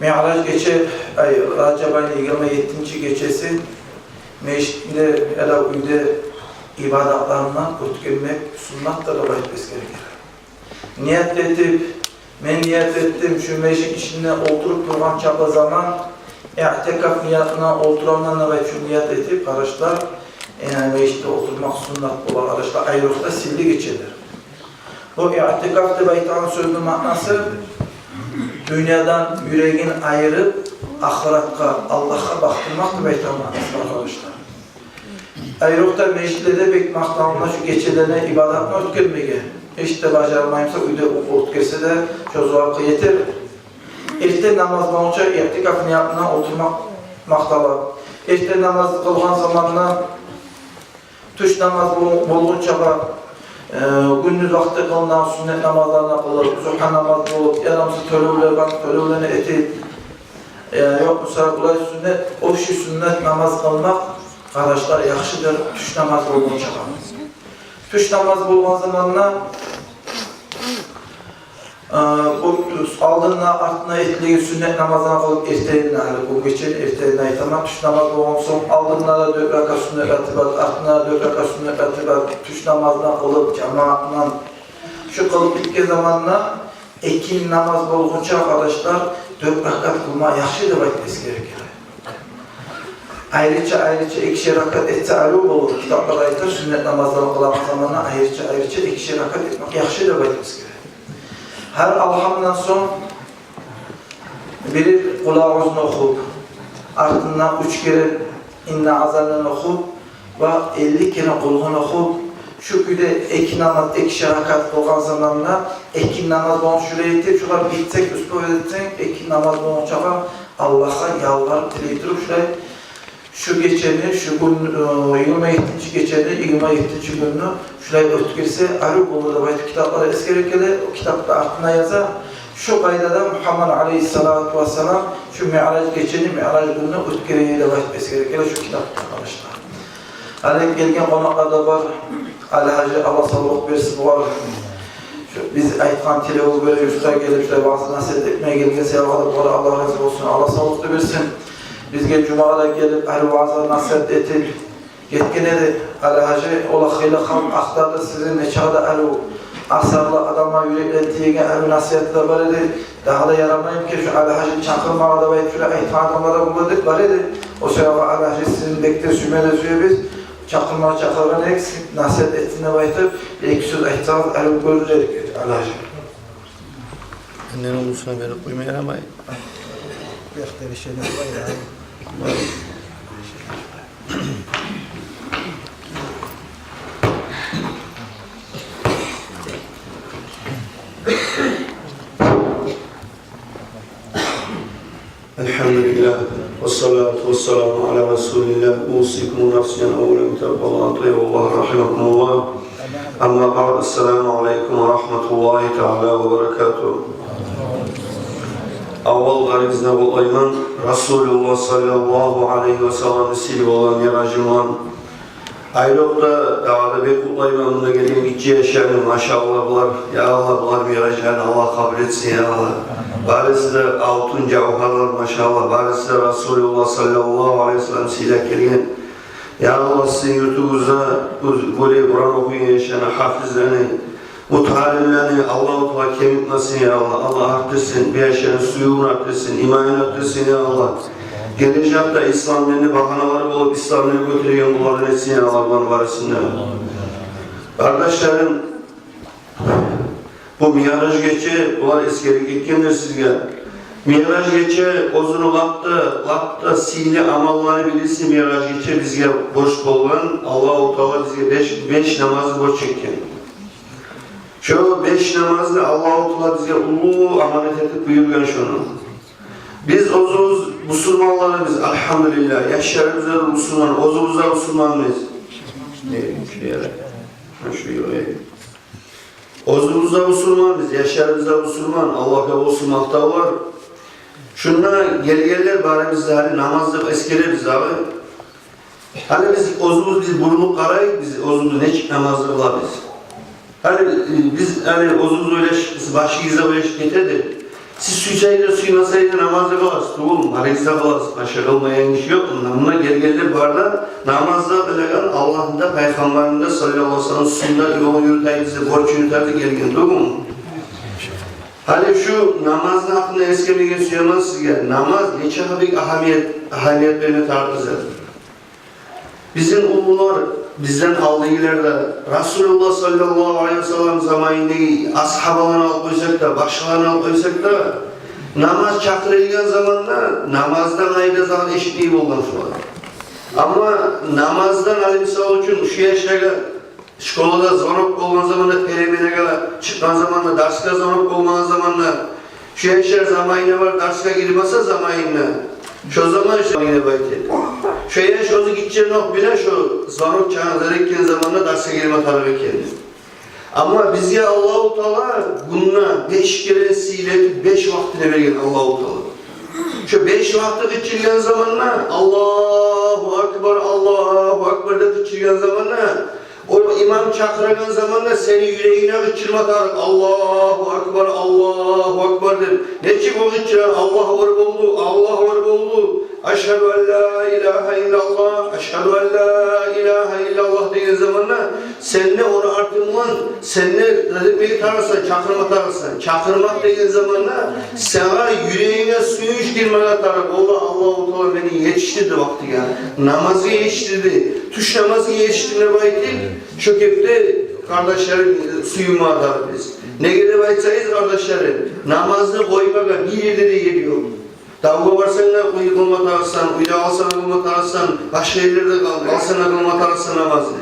Миъраж гече, ай, Ражаб айны йигирма еттинчи гечеси межитде яда уьйде ибадатларындан оьтгермек суннатдыр деп айтып эсгере геле. Ният этип, мен ният этдим, шу межит ичинде олтуруп тургъан чакъы заман, иътикаф ниятына олтураман деп айтып, шу ният этип, къардашлар, э, межитде олтурмакъ суннат бола, къардашлар, айрокъда сыйлы гечелер. Бу иътикаф деп айтагъан сёзню маънасы дюньядан юрегин айырып, ахыратгъа, Аллагьгъа бакъдырмакъ деп айтагъан маънасы бар, къардашлар. Айрокъда межитлерде бек макъталына шу гечелени ибадатын оьтгермеге. Эшитде бажармаймыса, уьйде о-, оьтгерсе де, шо зувапгъа етер. Эртен намаз болгъунча иътикаф ниятына олтурмакъ макътала. Эртен намаз къылгъан заманда тюш намаз бол-, болгъунчагъа, э, гюндюз вакътиде къылынагъан сюннет намазларын къылып, зугьа намаз болуп, яда буса тёлевлер бар, тёлевлени этип, э, ёкъ буса булай сюннет, общий сюннет намаз къылмакъ, къардашлар, яхшыдыр тюш намаз болгъунчагъа. Тюш намаз болгъан заманда, э, бу алдында, артында этилеген сюннет намазларын къылып, эртенинде, гьали бу гечени эртенинде айтаман, тюш намаз болгъан сонг, алдында да дёрт ракаат сюннет ратибат, артында да дёрт ракаат сюннет ратибат, тюш намазын къылып, жамаатындан, шу къылып битген заманда, экинни намаз болгъунча, къардашлар, дёрт ракаат къылма яхшы деп айтып эсгере геле. Айрыча-айрыча экишер ракаат этсе, арив болур. Китаплар айта, сюннет намазларын къылагъан заманда айрыча-айрыча экишер ракаат этмек яхшы деп айтып эсгере. Гьар алгьамдан сонг бирер къул агъузну охуп, артындан уьч керен инна анзальнаны охуп, ва элли керен къулгьуну охуп, шу кюйде экинни намаз, экишер ракаат къылгъан заманда, экинни намаз болгъунча шулай этип, шулар битсек, успевать этсенг, экинни намаз болгъунчагъа Аллагьгъа ялбарып, тилей туруп, шулай шу гечени, шу гюн, э, йигирма еттинчи гечени, йигирма еттинчи гюнню шулай оьтгерсе, арив болур деп айтып, китапларда эсгере геле. О китапда артында яза, шу къайдада Мугьаммад алейгьиссалату вассалам шу Миъраж гечени, Миъраж гюнню оьтгере деп айтып эсгере геле шу китапда, къардашлар. Гьали гелген къонакълар да бар. Али-гьажи, Аллагь савлукъ берсин бугъар. Шу биз айтгъан тилевге гёре юртгъа гелип, шулай ваъза-насигьат этмеге гелген саялы да бугъар Аллагь рази болсун, Аллагь савлукъ да берсин. Бизге жумагъа да гелип, гьали ваъза-насигьат этип гетген эди. Али-гьажи, олай хыйлы халкъ ахтарды сизин, нечакъы да арив, асарлы, адамланы юрекге тиеген арив насигьаты да бар эди. Дагъы да ярамаймы экен шу Али-гьажини чакъырмагъа деп айтып, шулай айтгъан адамлар да бар эди, бар эди. О саялы Али-гьажи, сизин бек де сюйме де сюебиз. Чакъырмагъа чакъыргъан эдик, насигьат этсин деп айтып, эки сёз айтсагъыз, арив гёрюр эдик, Али-гьажи. Менден уллусуна берип къойма ярамай. Бу якъда решение бар я. الحمد لله، والصلاة والسلام على رسول الله. أوصيكم ونفسي أولا بتقوى الله، أطيعوا الله رحمكم الله. أما بعد، السلام عليكم ورحمة الله تعالى وبركاته. Аввал гьаризни къутлайман, Расулуллагь саллаллагьу алайгьи ва салламны сыйлы болгъан Миъражы булан. Айрокъда дагъы да бек къутлайман мунда гелген гиччи яшланы, машаллагь булар, я Аллагь, булар Миъражларын Аллагь къабул этсин, я Аллагь. Барысы да алтын жавгьарлар, машаллагь, барысы да Расулуллагь саллаллагьу алайгьи ва саллам сыйлап гелген. Я Аллагь, сизин юртугъузда бу, булай Къуран охуйгъан яшланы, гьафизлени, муталимлени Аллагьу Таала кемитмесин, я Аллагь. Аллагь артдырсын, бу яшланы сюювюн артдырсын, иманын артдырсын, я Аллагь. Гележекде ислам динни багьаналары болуп, ислам динни гётереген къуллардан этсин, я Аллагь, буланы барысын да. Къардашларым, бу Миъраж гече, булар эсгерип гетгендир сизге. Миъраж гече оьзюню лап да, лап да сыйлы амалланы бириси. Миъраж гече бизге борч болгъан, Аллагьу Таала бизге беш, беш намазны борч этген. Шо беш намазны Аллагьу Таала бизге уллу аманат этип буюргъан шону. Биз оьзюбюз бусурманларбыз, альгьамдулиллагь, яшларыбыз да бусурман, оьзюбюз де бусурманбыз. Оьзюбюз де бусурманбыз, яшларыбыз да бусурман, Аллагьгъа болсун макътавлар. Шунда гелгенлер барыбыз да гьали намаз деп эсгеребиз дагъы. Гьали биз оьзюбюз, биз бурулуп къарайыкъ, биз оьзюбюз нечик намаз къылабыз. Гьали, э, биз гьали оьзюбюз ойлашып, биз башыбызда ойлашып гетеди. Сиз сюйсегиз де, сюймесегиз де намазда къаласыз, тюгюлмю? Барыгъыз да къаласыз, башгъа къалмайгъан гиши ёкъ. Муна, муна гелгенлер бар да, намазда къылагъан, Аллагьны да, Пайхаммарны да саллаллагьу алайгьи ва саллам суннат ёлун юрютейик, бизге борч юрютейик деп гелген, тюгюлмю? Гьали шу намазны гьакъында эсгермеге сюемен сизге. Намаз нечакъы бек агьамият, агьамият берме тарыкъ зат. Бизин уллулар, бизден алдагъылар да, Расулуллагь саллаллагьу алайгьи ва саллам заманындагъы асгьабаланы алып къойсакъ да, башгъаланы алып къойсакъ да, намаз чакъырылгъан заманда намаздан айры зат эшитмей болгъан шолар. Амма намаздан, гьали мисал учун, шу яшлагъа школада звонок болгъан заманда, переменагъа чыкъгъан заманда, дарсгъа звонок болгъан заманда, шу яшлар заманына барып дарсгъа гирмесе заманына, шо заман шо заманына байтет. Шо яш оьзю гиччинокъ биле шо звонок чалынар этген заманда дарсгъа гирме тарыкъ экен. Амма бизге Аллагьу Таала гюнде беш керен сыйлы этип беш вакътини берген Аллагьу Таала. Шо беш вакъти къычыргъан заманда, «Аллагьу акбар, Аллагьу акбар» деп къычыргъан заманда, о имам чакъырагъан заманда сени юрегинге къычырма тарыкъ: «Аллагьу акбар, Аллагьу акбар» деп. Нечик о къычырар: «Аллагьу акбар болду, Аллагьу акбар болду, ашгьаду ан ла илагьа иллаллагь, ашгьаду ан ла илагьа иллаллагь» деген заманда, сен де ону арты булан, сен де не этмеге тарыкъсан, чакъырма тарыкъсан. Чакъырмакъ деген заманда сагъа юрегинге сююнч гирмеге тарыкъ: «Валлагь, Аллагьу Таала мени етишдирди вакътиге, намазгъа етишдирди, тюш намазгъа етишдирди» деп айтып, шо кепде, къардашларым, сююнме тарыкъ биз. Неге деп айтсагъыз, къардашларым, намазны къоймагъа бир ерде де ер ёкъ. Тавгъа барсанг да къый-, къылма тарыкъсан, уьйде къалсанг да къылма тарыкъсан, башгъа ерлерде къал-, къалсанг да къылма тарыкъсан намазны.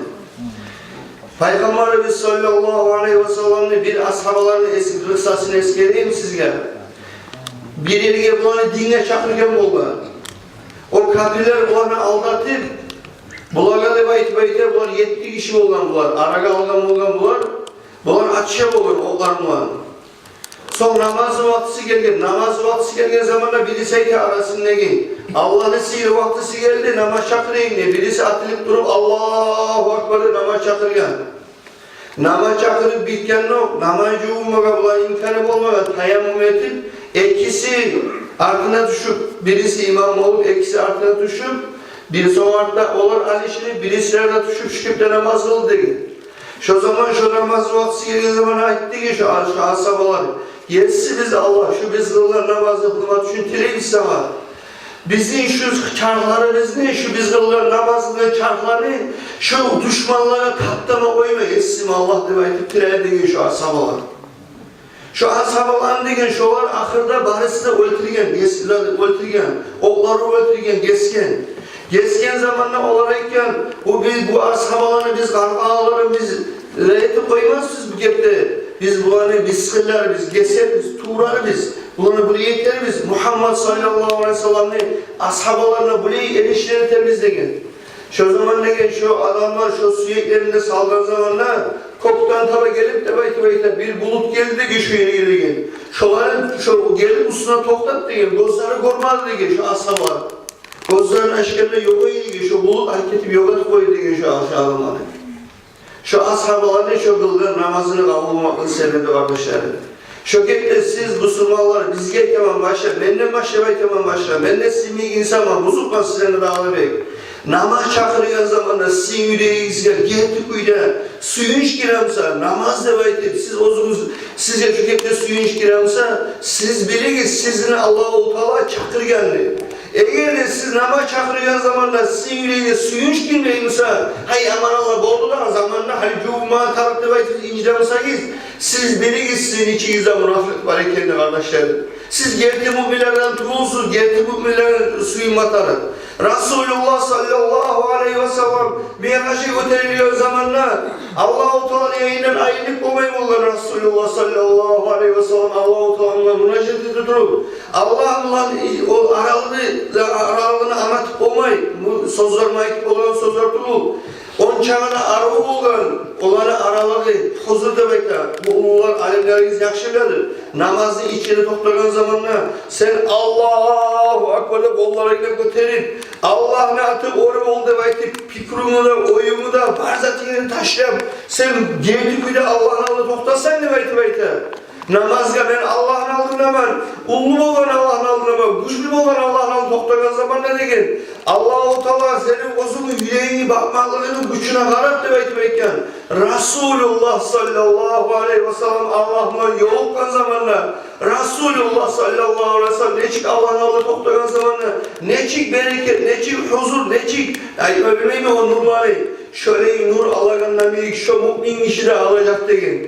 Пайхаммарыбыз саллаллагьу алайгьи ва салламны бир асгьабаларыны эс-, къыссасын эсгерейим сизге. Бир ерге буланы динге чакъыргъан болгъан. О капирлер буланы алдатып, булагъа деп айтып айта, булар етти гиши болгъан булар, арагъа алгъан болгъан булар. Булар атыша болгъан окълар булан. Сонг намазны вакътиси гелген, намазны вакътиси гелген заманда бириси айта арасындагъы: «Аллагьны сыйлы вакътиси гелди, намаз чакъырайым» деп. Бириси атылып туруп, «Аллагьу акбар» деп намаз чакъыргъан. Намаз чакъырып битгенде, намаз жувунмагъа булан имканы болмагъан, таяммум этип, экиси артына тюшюп, бириси имам болуп, экиси артына тюшюп, бир сонг артда олар алышынып, бирисилер де тюшюп, шо кепде намаз къылды деген. Шо заман, шо намазны вакътиси гелген заман айтды деген шо, шо асгьабалар: «Есибиз Аллагь, шу биз къылгъан намазны къылмакъ учун тилейбиз сагъа. Бизин шу чархларыбызны, шу биз къылгъан намаз къылгъан чархланы шу душманлагъа таптама къойма, Есим Аллагь», – деп айтып тиледи деген шо асгьабалар. Шо асгьабаланы деген шолар ахырда барысын да оьлтюрген, гес-, оьлтюрген, окълар булан оьлтюрген, гесген. Гесген заманда олар айтгъан: «Бу биз, бу асгьабаланы биз къаркъараларын биз этип къоймасбыз бу гепде. Биз буланы мисгиллербиз, гесербиз, туврарбыз. Буланы булай этербиз. Мугьаммат саллаллагьу алайгьи ва салламны асгьабаларына булай эришип этербиз», – деген. Шо заман деген шо адамлар шо сюеклерин де салгъан заманда, кёкден таба гелип деп айтып айта, бир булут гелди деген шо ерге деген. Шоланы шо гелип уьстюне токътады деген, гёзлери гёрмеди деген шо асгьабалар. Гёзлерин ачгъанда ёкъ эди деген, шо булут алып гетип ёкъ этип къойду деген шо, шо адамланы. Шо асгьабаланы шо къылгъан намазыны къабул болмакъны себеби, къардашларым. Шо гепде сиз, бусурманлар, бизге айтаман башлап, менден башлап айтаман башлап, мен де сизин йимик инсанман, бузукъман сизден де дагъы бек. Намаз чакъыргъан заманда сизин юрегигизге герти кюйде сююнч гире буса, намаз деп айтып, сиз оьзюгюз, сизге шо гепде сююнч гире буса, сиз билигиз, сизин Аллагьу Таала чакъыргъанны. Эгер де сиз намаз чакъыргъан заманда сизин юрегигизге сююнч гирмей буса, гьай, аман Аллагь, болду дагъы, заманына гьали жувунмагъа тарыкъ деп айтып инжире бусагъыз, сиз билигиз, сизин ичигизде мунапыкъ бар экенни, къардашларым. Сиз герти муъминлерден тюгюлсюз, герти муъминлер сююнме тарыкъ. Расулуллагь саллаллагьу алайгьи ва саллам Миъражгъа гётерилген заманда Аллагьу Тааланы янындан айрылып болмай болгъан Расулуллагь саллаллагьу алайгьи ва саллам, Аллагьу Таала булан мунажат эте туруп, Аллагь булан о аралыгъы, аралыгъын англатып болмай, бу сёзлер айтып болгъан сёзлер тюгюл. Ончакъы да арив болгъан оланы аралыгъы, гьузур деп айта. Бу уллулар, алимлерибиз яхшы биледир. Намазны ичинде токътагъан заманда сен Аллагьу акбар Къолларынгны гётерип, Аллагьны аты оьр бол деп айтып, пикрунгну да, оюнгну да, бар затынгны ташлап, сен герти кюйде Аллагьны алдында токътасанг деп айтып айта. Намазгъа мен Аллагьны алдындаман, уллу болгъан Аллагьны алдындаман, гючлю болгъан Аллагьны алдында токътагъан заманда деген, Аллагьу Таала сени оьзюнгню юрегингни бакъмакълыгъынгны гючюне къарап деп айтып айтгъан. Расулуллагь саллаллагьу алайгьи васаллам Аллагь булан ёлукъгъан заманда, Расулуллагь саллаллагьу алайгьи васаллам нечик Аллагьны алдында токътагъан заманда, нечик берекет, нечик гьузур, нечик, айтма билмеймен о нурланы, шолай нур алагъан йимик шо муъмин гиши де алажакъ деген.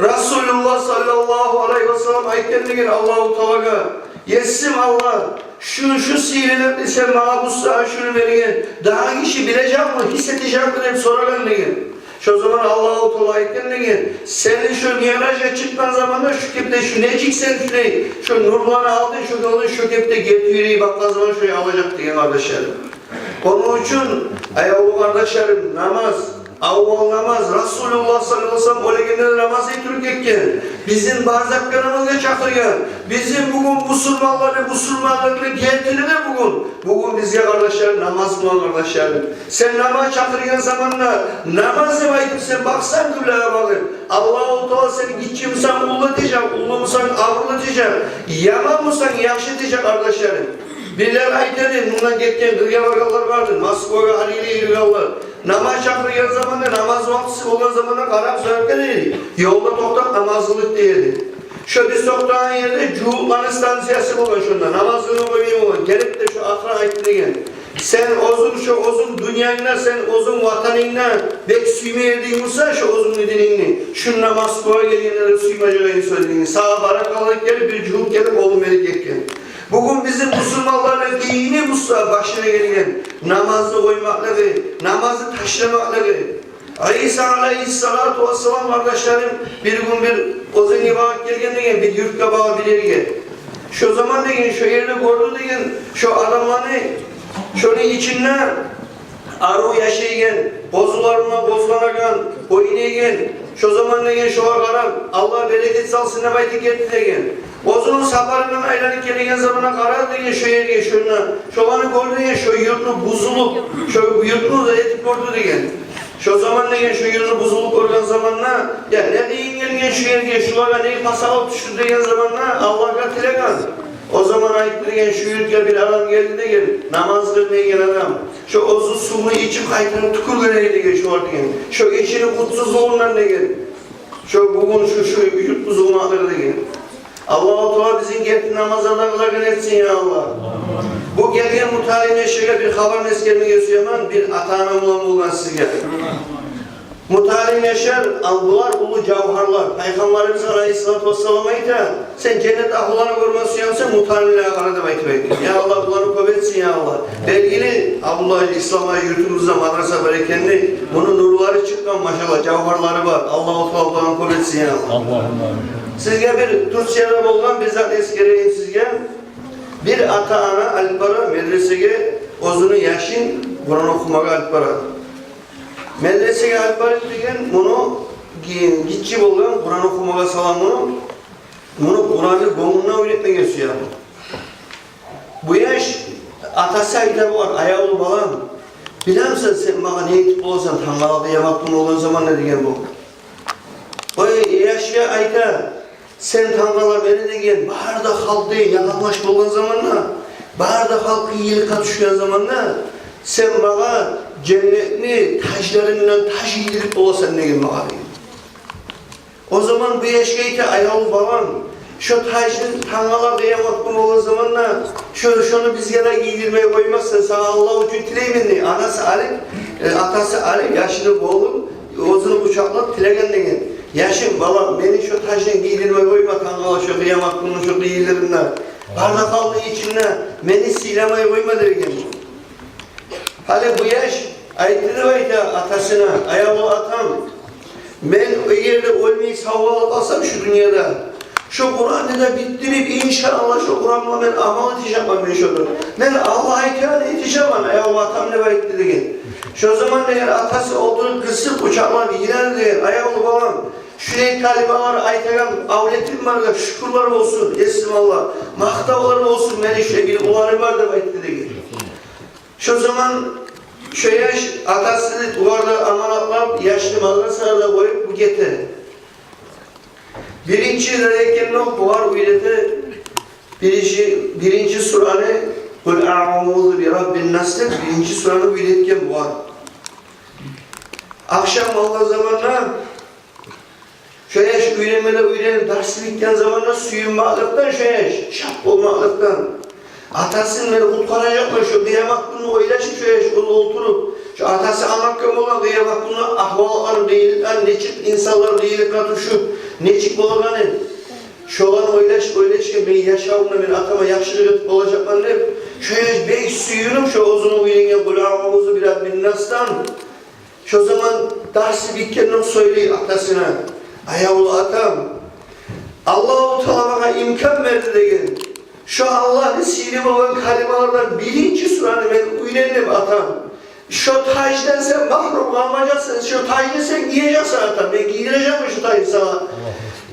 Расулуллагь саллаллагьу алайгьи васаллам айтгъан деген Аллагьу Таалагъа: «Есим Аллагь, шу, шу сыйлылыкъны сен магъа бусагьат шуну берген, дагъы гиши билежекми, гьис этежекми?» — деп сорагъан деген. Шо заман Аллагьу Таала айтгъан деген: «Сени шо миъражгъа чыкъгъан заманда шу кепде, шу нечик сен шулай, шо нурланы алдынг, шо гёлюнг шо кепде герти юрей бакъгъан заман шолай алажакъ», — деген, къардашларым. Ону учун, аявлу къардашларым, намаз, аввал намаз, Расулуллагь саллаллагьу алайгьи васаллам оьлегенде де намаз этип гетген. Бизин бар затгъа намазгъа чакъыргъан. Бизин бугюн бусурманланы, бусурманлыкъны гертилиги бугюн. Бугюн бизге, къардашларым, намаз булан, къардашларым. Сен намаз чакъыргъан заманда, намаз деп айтып сен бакъсанг къыблагъа багъып, Аллагьу Таала сени гиччи бусанг уллу этежек, уллу бусанг абурлу этежек, яман бусанг яхшы этежек, къардашларым. Бирлер айта эди, мундан гетген къыргъа баргъанлар барды, Москвагъа, гьар ерге юрюгенлер. Намаз чакъыргъан заманда, намаз вакътиси болгъан заманда къарап, сёркелей эди. Ёлда токътап намаз къылып дей эди. Шо биз токътагъан ерде жугьутланы станциясы болгъан шонда. Намаз къылып къоймай болгъан. Гелип де шо охрана айтды деген: «Сен оьзюнг, шо оьзюнг дюньянгда, сен оьзюнг ватанынгда бек сюймей эдинг буса шо оьзюнгню динингни, шунда Москвагъа гелгенде де сюймежек эдинг шо динингни. Сагъа баракалла гелип, бир жугьут гелип, олун берип гетген». Бугюн бизин бусурманланы къыйыны буса башына гелген намазны къоймакълыгъы, намазны ташламакълыгъы. Иса алайгьиссалату вассалам, къардашларым, бир гюн бир оьзенге багъып гелген деген, бир юртгъа багъып бир ерге. Шо заман деген, шо ерде гёрдю деген, шо адамланы, шону ичинде арив яшайгъан, къозулар булан къозланагъан, ойнайгъан. Шо заман деген, шогъар къарап, Аллагь берекет салсын деп айтып гетди деген. Оьзюню сапарындан айланып гелеген заманда къарады деген шо ерге, шонда, шоланы гёрдю деген, шо юртну бузулуп, шо юртну да этип гёрдю деген. Шо заман деген шо юртну бузулуп гёрген заманда: «Я, не къыйын гелген шо ерге, шулагъа не пасалыкъ тюшдю?» — деген заманда Аллагьгъа тилеген. О заман айтды деген: «Шо юртгъа бир адам гелди, — деген, — намаз къылмайгъан адам. Шо оьзю сувну ичип, къайтарып тюкюрген эди, — деген, — шогъар, — деген, — шо гишини къутсузлугъундан, — деген, — шо бугюн шо, шо юрт бузулмакълыгъы», — деген. Аллагьу Таала бизин герти намазлардан къылагъан этсин, я Аллагь. Бу гелген Муталим яшгъа бир хабарны эсгермеге сюемен, бир ата-ана булан болгъан сизге. Муталим яшлар, ал, булар уллу жавгьарлар. Пайхаммарыбыз алайгьиссалату вассалам айта: «Сен женнет агьлуланы гёрме сюе бусанг, Муталимлеге къара», — деп айтып айтгъан. Я Аллагь, буланы кёп этсин, я Аллагь. Белгили, Абдуллагь, ислам юртубузда мадраса бар экенни, муну нурлары чыкъгъан, машаллагь, жавгьарлары бар. Аллагьу Таала буланы кёп этсин, я Аллагь. Аллагьумма амин. Сизге бир Турцияда болгъан бир зат эсгерейим сизге. Бир ата-ана алып бара медресеге оьзюню яшын Къуран охумагъа алып бара. Медресеге алып барып деген, муну ги-, гиччи болгъан, Къуран охумагъа салгъан муну, муну Къуранны гёнгюне уьйретмеге сюе. Бу яш, атасы айта бугъар: «Аявлу балам, билемисен сен магъа не этип боласан тангала къыямат гюн болгъан заманда?» — деген бу. О яшгъа айта: «Сен тангала мени, — деген, — бары да халкъ, — деген, — яланбаш болгъан заманда, бары да халкъ къыйынлыкъгъа тюшген заманда, сен магъа женнетни тажларындан таж гийдирип боласан, — деген, — магъа», — деген. О заман бу яшгъа айта: «Аявлу балам, шо тажны тангала къыямат гюн болгъан заманда шо, шону бизге де гийдирмей къоймассан, сагъа Аллагь учун тилеймен», — дей. Анасы алып, э, атасы алып яшыны къолун, оьзюню къучакълап тилеген деген. «Яшым, балам, мени шо таждан гийдирмей къойма тангала шо къыямат гюнню шо къыйынлыгъында. Бары да халкъны ичинде мени сыйламай къойма», — деген. Гьали бу яш айтды деп айта атасына: «Аявлу атам, мен эгер де оьлмей сав къалып къалсам шу дюньяда, шо Къуранны да битдирип, иншааллагь, шо Къуран булан мен амал этежекмен мен шону. Мен Аллагь айтгъанны этежекмен, аявлу атам», — деп айтды деген. Шо заман деген атасы олтуруп, къысып, къучакълап йылады деген: «Аявлу балам, Шулай калималар айтагъан авлетим бар да, шюкюрлер болсун, есим Аллагь, макътавлар болсун, мени шулай бир уланым бар деп айтды деген. Шо заман шо яш атасы оланы аманатлап, яшны мадрасада къоюп, бу гете. Биринчи де экенни о, булар уьйрете, биринчи, биринчи сураны, «Къул аъузу би раббин нас» деп, биринчи сураны уьйретген булар. Ахшам болгъан заманда шо яш уьйренме де уьйренип, дарсы битген заманда сююнмекликден шо яш, шат болмакълыкъдан, атасын мен къутгъаражакъман шо къыямат гюнню ойлашып, шо яш ол олтуруп, шо атасы англатгъан болгъан къыямат гюнню агьвалатларын, къыйынлыкъларын, нечик инсанлар къыйынлыкъгъа тюшюп, нечик болагъанын. Шоланы ойлашып, ойлашып, мен яшавумда мен атама яхшылыкъ этип болажакъман деп, шо яш бек сююнюп, шо оьзюню уьйренген «Къул аъузу би раббин нас»дан. Шо заман дарсы битгенден сонг сёйлей атасына: «Аявлу атам, Аллагьу Таала магъа имкан берди, — деген. — Шо Аллагьны сыйлы болгъан калималардан биринчи сураны мен уьйрендим, атам. Шо таждан сен магьрюм къалмажакъсан, шо тажны сен гиежексен, атам. Мен гийдирежекмен шо тажны сагъа,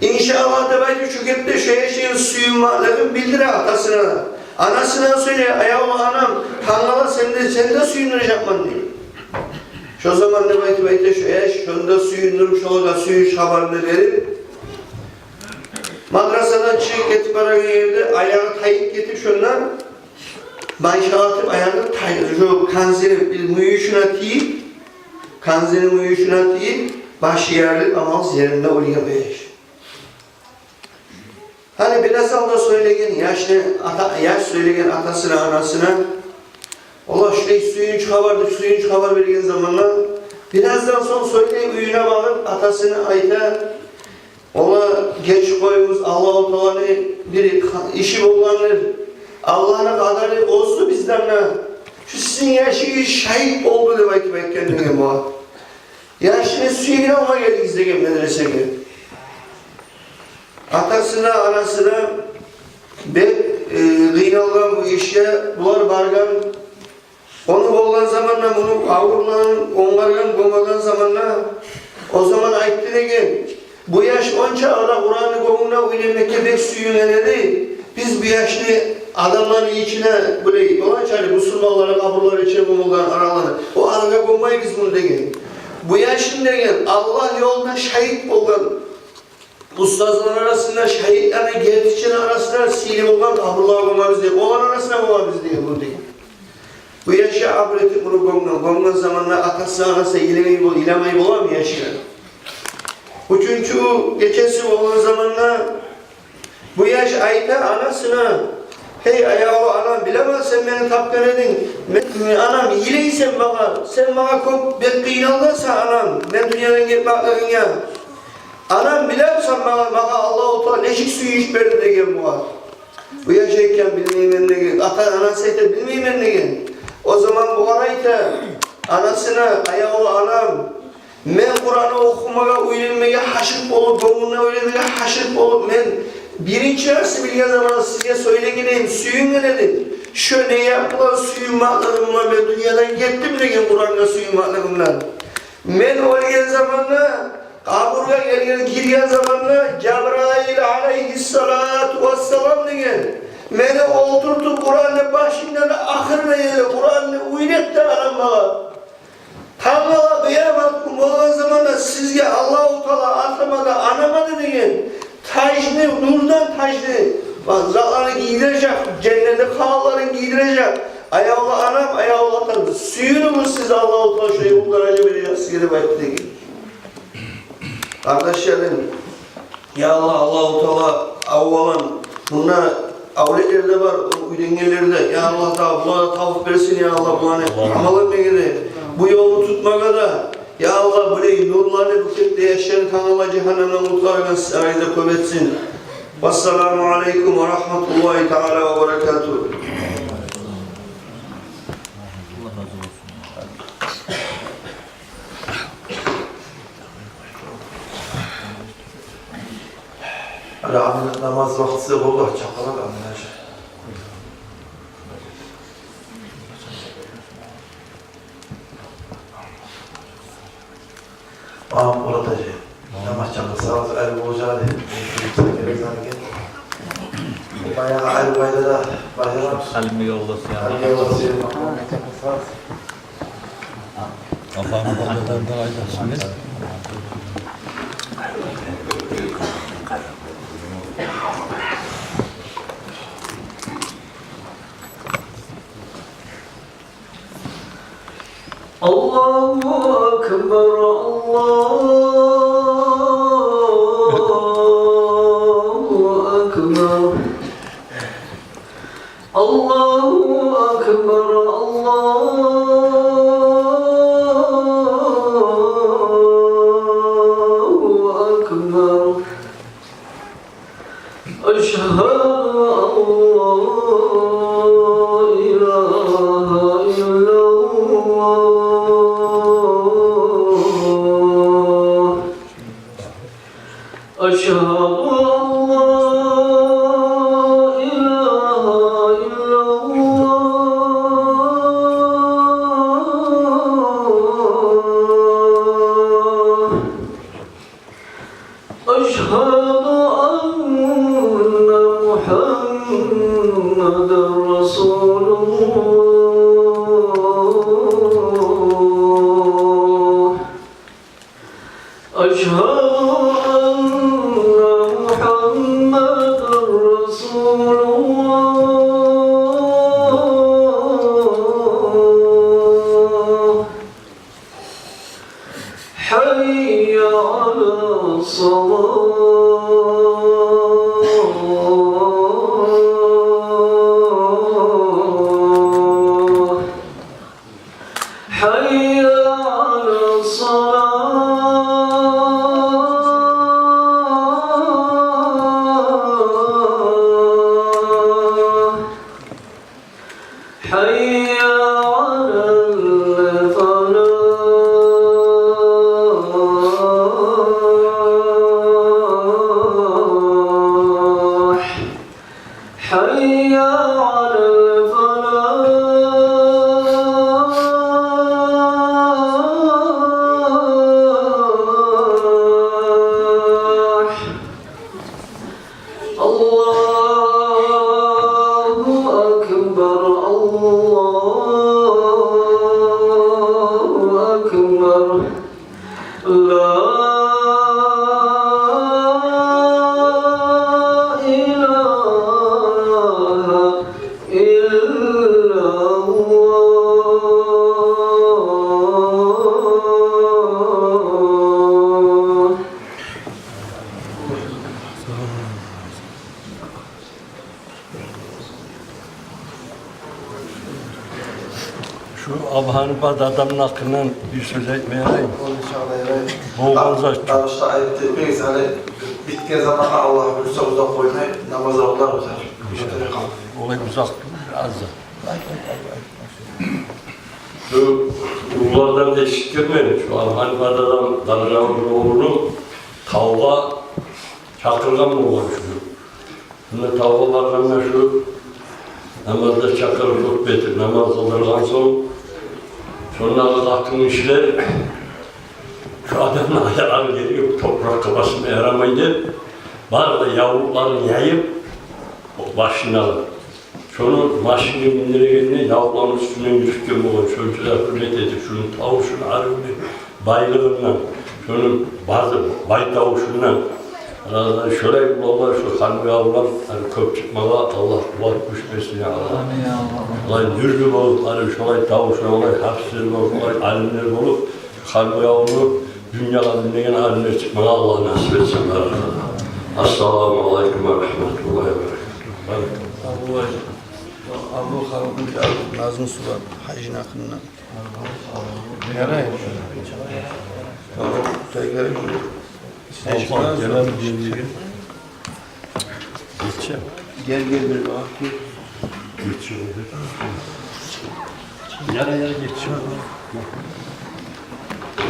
иншааллагь», — деп айтып, шо гепде шо яшны сююнмеклигин билдире атасына. Анасына сёйлей: «Аявлу анам, тангала сен де, сен де сююндюрежекмен», — дей. Шо заман деп айтып айта шо яш, шонда сююндюрюп, шолагъа сююнч хабарын берип, мадрасадан чыгъып гетип барагъан ерде аягъы тайып гетип, шонда майшалатып аягъы тайып, шо канзини бир мюйюшюне тийип, канзини мюйюшюне тийип, башы ярылып, амалсыз еринде оьлген бу яш. Гьали бираз алда сёйлеген яшны ата, яш сёйлеген атасына, анасына, олар шулай сююнч хабар деп, сююнч хабар берген заманда, бираздан сонг сёйлей уьюне барып, атасына айта: «Олар гечип къоюгъуз, Аллагьу Тааланы бир иши болгъандыр. Аллагьны къадары озду бизден де. Шу сизин яшыгъыз шагьит болду», — деп айтып айтгъан деген бу. Яшны сюйген алма гелигиз деген медресеге. Атасына, анасына бек, э, къыйналгъан бу ишге булар баргъан. Ону болгъан заманда, муну къабурларын онгаргъан, гёмеген заманда, о заман айтды деген: «Бу яш онча ала Къуранны гёнгюнде уьйренмекге бек сююнген эди. Биз бу яшны адамланы ичине, булай, болгъанча, гьали бусурманланы къабурлары ичине гёмюлген араланы, о арагъа гёммейбиз муну, — деген. — Бу яшны, — деген, — Аллагь ёлунда шагьит болгъан, устазланы арасында, шагьитлени, гертичилени арасында сыйлы болгъан къабурлагъа гёмебиз, — деген, — оланы арасында гёмебиз, — деген, — муну», — деген. Бу яшгъа абур этип муну гёмген. Гёмген заманда атасы, анасы йыламай бол-, йыламай боламы яшгъа? Уьчюнчю гечеси болгъан заманда бу яш айта анасына: «Гьей, аявлу анам, билемен, сен мени тапгъан эдинг. Мен, анам, йылайсан магъа, сен магъа кёп бек къыйналгъансан, анам, мен дюньядан гетмеклигиме. Анам, билемисен магъа, магъа Аллагьу Таала нечик сююнч берди?» — деген бугъар. Бу яш айтгъан: «Билмеймен», — деген. Ата, анасы айта: «Билмеймен», — деген. О заман бугъар айта анасына: «Аявлу анам, мен Къуранны охумагъа, уьйренмеге гьашыкъ болуп, гёнгюлюмде уьйренмеге гьашыкъ болуп, мен биринчи дарсны билген заманда сизге сёйлеген эдим, сююнген эдим. Шо ният булан, сююнмеклигим булан мен дюньядан гетдим, — деген, — Къурангъа сююнмеклигим булан. Мен оьлген заманда, къабургъа гелген, гирген заманда Жабраил алайгьиссалату вассалам, — деген, — мени олтуртуп, Къуранны башындан ахырына ерли Къуранны уьйретди анам магъа. Тангала къыямат гюн болгъан заманда сизге Аллагьу Таала, атама да, анама да, — деген, — тажны, нурдан тажны, затланы гийдирежек, женнетни халаларын гийдирежек. Аявлу анам, аявлу атам, сююнюгюз сиз, Аллагьу Таала шолай уллу даража бережек сизге», — деп айтды деген. Къардашларым, я Аллагь, Аллагьу Таала, аввалан, мунда авлетлер де бар, уьйренгенлер де. Я Аллагь Таала, буларгъа тавфикъ берсин, я Аллагь, буланы амал этмеге де, бу ёлну тутмагъа да. Я Аллагь, булай нурланы, бу кепде яшланы тангала жагьаннемден къутгъаргъан сарайда кёп этсин. Вассаламу алейкум ва рагьматуллагьи таала ва баракатугь. Гьали намаз вакътиси болду, чакъырып, аминажа. Мамат Мурат-гьажи, намаз чакъырса. Алимни ёлдошу, я. Алимни ёлдошу, я. Аллагьны бардагъы да къайдасынг? الله أكبر، الله أكبر، الله أكبر، الله أكبر. أشهد أن لا إله إلا الله. أشهد أن لا إله إلا الله. أشهد أن محمدا رسول الله. أشهد أن محمدا رسول الله. حي على الصلاة. حي على الصلاة. حي على الفلاح. حي على الفلاح. الله أكبر، الله أكبر. لا إله إلا الله. Шу Абу Гьанифа дадамны гьакъындан бир сёз айтма яраймы? Болгъан зат. Дагъышда айып этмегиз, гьали битген заманда Аллагь буюрса, узакъ къоймай намаз къыларбыз. Иншаллагь. Олай узакъ тюгюл, аз зат. Шу уллулардан эшитгенмен, шу Абу Гьанифа дадам Къадыр абуну огълуну тавгъа чакъыргъан болгъан шуну. Шунда тавгъа баргъанда шу намазгъа чакъырып, хутба этип, намаз къылдыргъан сонг, шондагъы къатынгишилер шу адамны аягъын гелип топуракъгъа басма ярамай деп, бары да явлукъларын яйып, башына алып, шону машинге миндиргенде, явлукъланы уьстюнден юрютген болгъан, шонча да гьюрмет этип, шуну тавушун арив бир байлыгъындан, шону базы бай тавушундан. Арадан шолай уллулар, шу Ханбий абулар, гьали кёп чыкъмагъа Аллагь къуват, гюч берсин, я Аллагь. Амин, я Аллагь. Олай нюрлю болуп, гьали шолай тавушлу, олай гьафизлер болуп, олай алимлер болуп, Ханбий абуну дюньягъа динлеген алимлер чыкъмагъа Аллагь насип этсин, барыкъ. Ассаламу алайкум ва рагьматуллагьи ва баракатугь. Барыкъ. Абу, Абу Халкъ, Абу Назмусу бар, гьажини гьакъындан. Ярай. Гьа, тайгъарай. Гьа, гьа, гьа. Гел, гел, бир бакъ. Гетче. Ярай, ярай, гетче.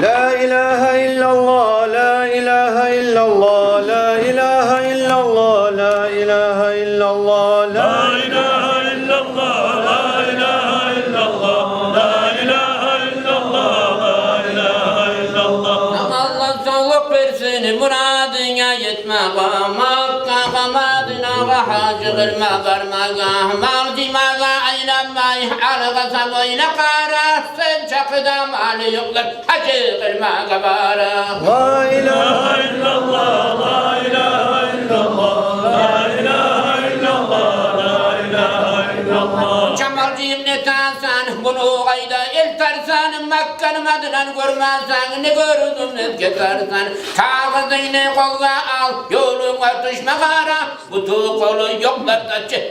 لا إله إلا الله، لا إله إلا الله، لا إله إلا الله، لا إله إلا الله، لا إله إلا الله، لا إله إلا الله، لا إله إلا الله، لا إله إلا الله. Аллагь савлукъ берсин мурадынга етмеге, Маккагъа, Мадинагъа гьаж къылма бармагъа, мал жыймагъа, Инанмай, алгъасап ойла къара, сен чакъы да малы ёкълар гьаж къылмагъа бара. Ла илагьа иллаллагь, ла илагьа иллаллагь, ла илагьа иллаллагь, ла илагьа иллаллагь. Чамал жыйып не этасан, муну къайда элтарсан, Макканы, Мадинаны гёрмесенг, не гёрдюнг, не гетарсан. Кагъызынгны къолгъа ал, ёлунгда тюшме къара, буту-къолу ёкълар да гьаж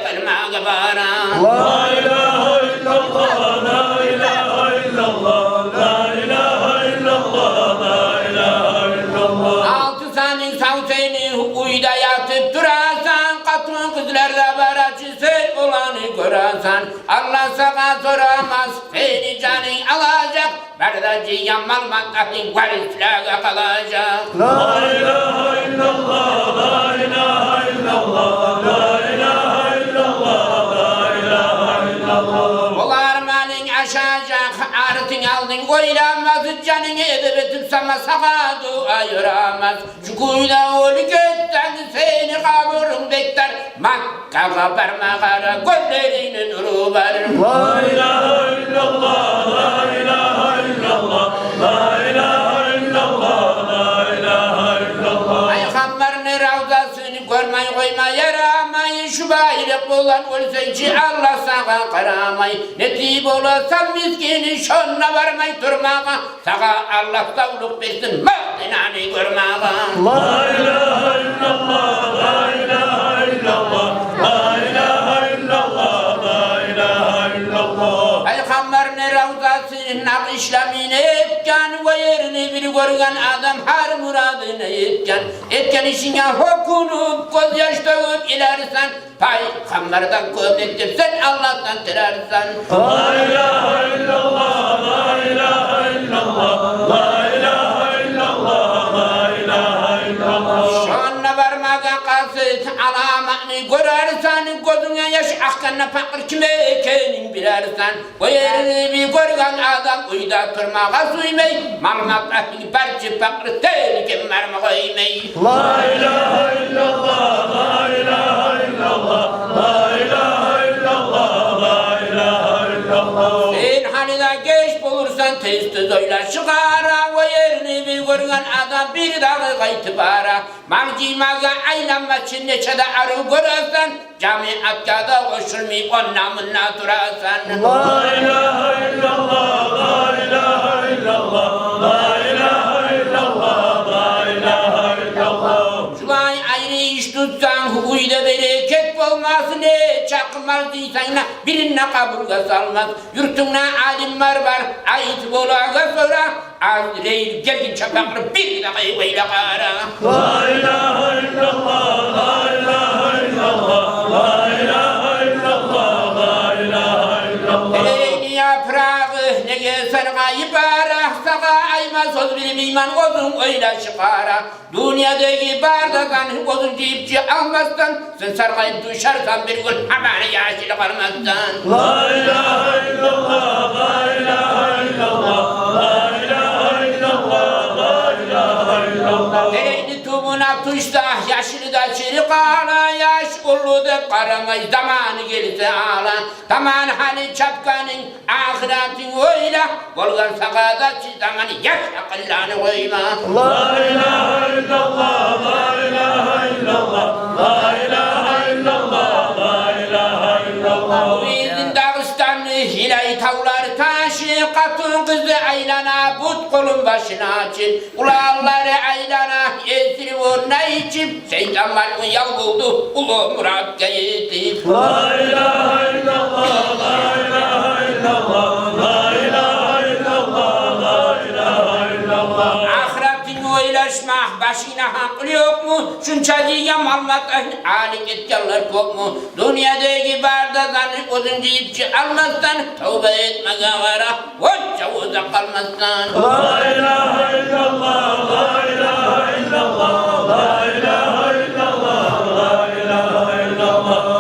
къылмагъа бара. Ла илагьа иллаллагь, ла илагьа иллаллагь, ла илагьа иллаллагь, ла илагьа иллаллагь. Алты санынг сав сени, уьйде ятып турасан, къатын-къызлар да бар чы, сен оланы гёресен. Аллагь сагъа сорамас, сени жанынг алажакъ. Бар да жыйгъан мал-матагьынг варислеге къалажакъ. Ла илагьа иллаллагь, ла илагьа иллаллагь, ла илагьа иллаллагь, ла илагьа иллаллагь. Олар малынг ашажакъ, артынг-алдынг ойламас, жанынг эдеп этип сама, сагъа дуа ёрамас. Шу кюйде оьлюп гетсенг, сени къабурунг бек тар. Маккагъа барма къара, гёзлерингни нуру бар. Ла илагьа иллаллагь, ла илагьа иллаллагь, ла илагьа иллаллагь, ла илагьа иллаллагь. Пайхаммарны равзасын гёрмей къойма ярамай, шу байлыкъ булан оьлсенг чи, Аллагь сагъа къарамай. Нетип боласан мискин, шонда бармай турмагъа. Сагъа Аллагь савлукъ берсин Мадинаны гёрмеге. Ла илагьа иллаллагь, ла илагьа иллаллагь, ла илагьа иллаллагь, ла илагьа иллаллагь. Пайхаммарны равзасын накъышламын этген, о ерни бир гёрген адам гьар мурадына етген. Этген ишинге гьёкюнюп, гёзьяш тёгюп йыларсан. Пайхаммардан кёмек деп сен Аллагьдан тилерсен. Ла илагьа иллаллагь, ла илагьа иллаллагь, ла илагьа иллаллагь, ла илагьа иллаллагь. Шонда бармагъа къаст эт, аламатны гёрерсен, гёзюнге яш акъгъанда пакъыр ким экенин билерсен. О ерни бир гёрген адам уьйде турмагъа сюймей, мал-матагьы бар чы пакъыр, тилгенни бармагъа къоймай. Ла илагьа иллаллагь, ла илагьа иллаллагь, ла илагьа иллаллагь, ла илагьа иллаллагь. Сен гьали де геч болурсан, тез-тез ойла чыгъара, о ерни бир гёрген адам бир дагъы къайтып бара. Мал жыймагъа айланма чы, нече де арив гёресен, жамиятгъа да къошулмай, онда-мунда турасан. Ла илагьа иллаллагь, ла илагьа иллаллагь, ла илагьа иллаллагь, ла илагьа иллаллагь. Шулай айры иш тутсанг, уьйде берекет болмас, нечакъы мал жыйсанг да, бирин де къабургъа салмас. Юртунгда алимлер бар, айтып олагъа сора, Азрайыл гелгинче пакъыр бир де къайгъыла къара. Ла илагьа иллаллагь, ла илагьа иллаллагь, ла илагьа иллаллагь, ла илагьа иллаллагь. Терекни япырагъы неге саргъайып бара, сагъа айтма сёз билмеймен, оьзюнг ойла чыгъара. Дюньядагъы бар да зат оьзюнг жыйып чы алмасдан, сен саргъайып тюшерсен бир гюн, гьаман яшыл къалмасдан. Ла илагьа иллаллагь, ла илагьа иллаллагь, ла илагьа иллаллагь, ла илагьа иллаллагь. Терекни тюбюне тюшсе яшылы да чырып къала, яш уллу деп къарамай, заманы гелсе ала. Заман гьали чапгъанынг, ахыратынг ойла, болгъан сагъа да чы заман, яш акъылланы къойма. Ла илагьа иллаллагь, ла илагьа иллаллагь, ла илагьа иллаллагь, ла илагьа иллаллагь. Бу бизин Дагъыстанны йылай тавлар, ташы, къатын-къызы айлана, бут-къолун башына ачып, уланлары айлана, эсирип, орнай ичип, шайтан малгъун ял болду, уллу муратгъа етип. Ла илагьа иллаллагь, ла илагьа иллаллагь, ла илагьа иллаллагь, ла илагьа иллаллагь. Ахыратынгны ойлашма, башынгда гьакъыл ёкъму? Шунча жыйгъан мал-матагьны алып гетгенлер кёпмю? Дюньядагъы бар да затны оьзюнг жыйып чы алмасдан, товба этмеге къара. Онча узакъ къалмасдан. Ла илагьа иллаллагь, ла илагьа иллаллагь, ла илагьа иллаллагь, ла илагьа иллаллагь.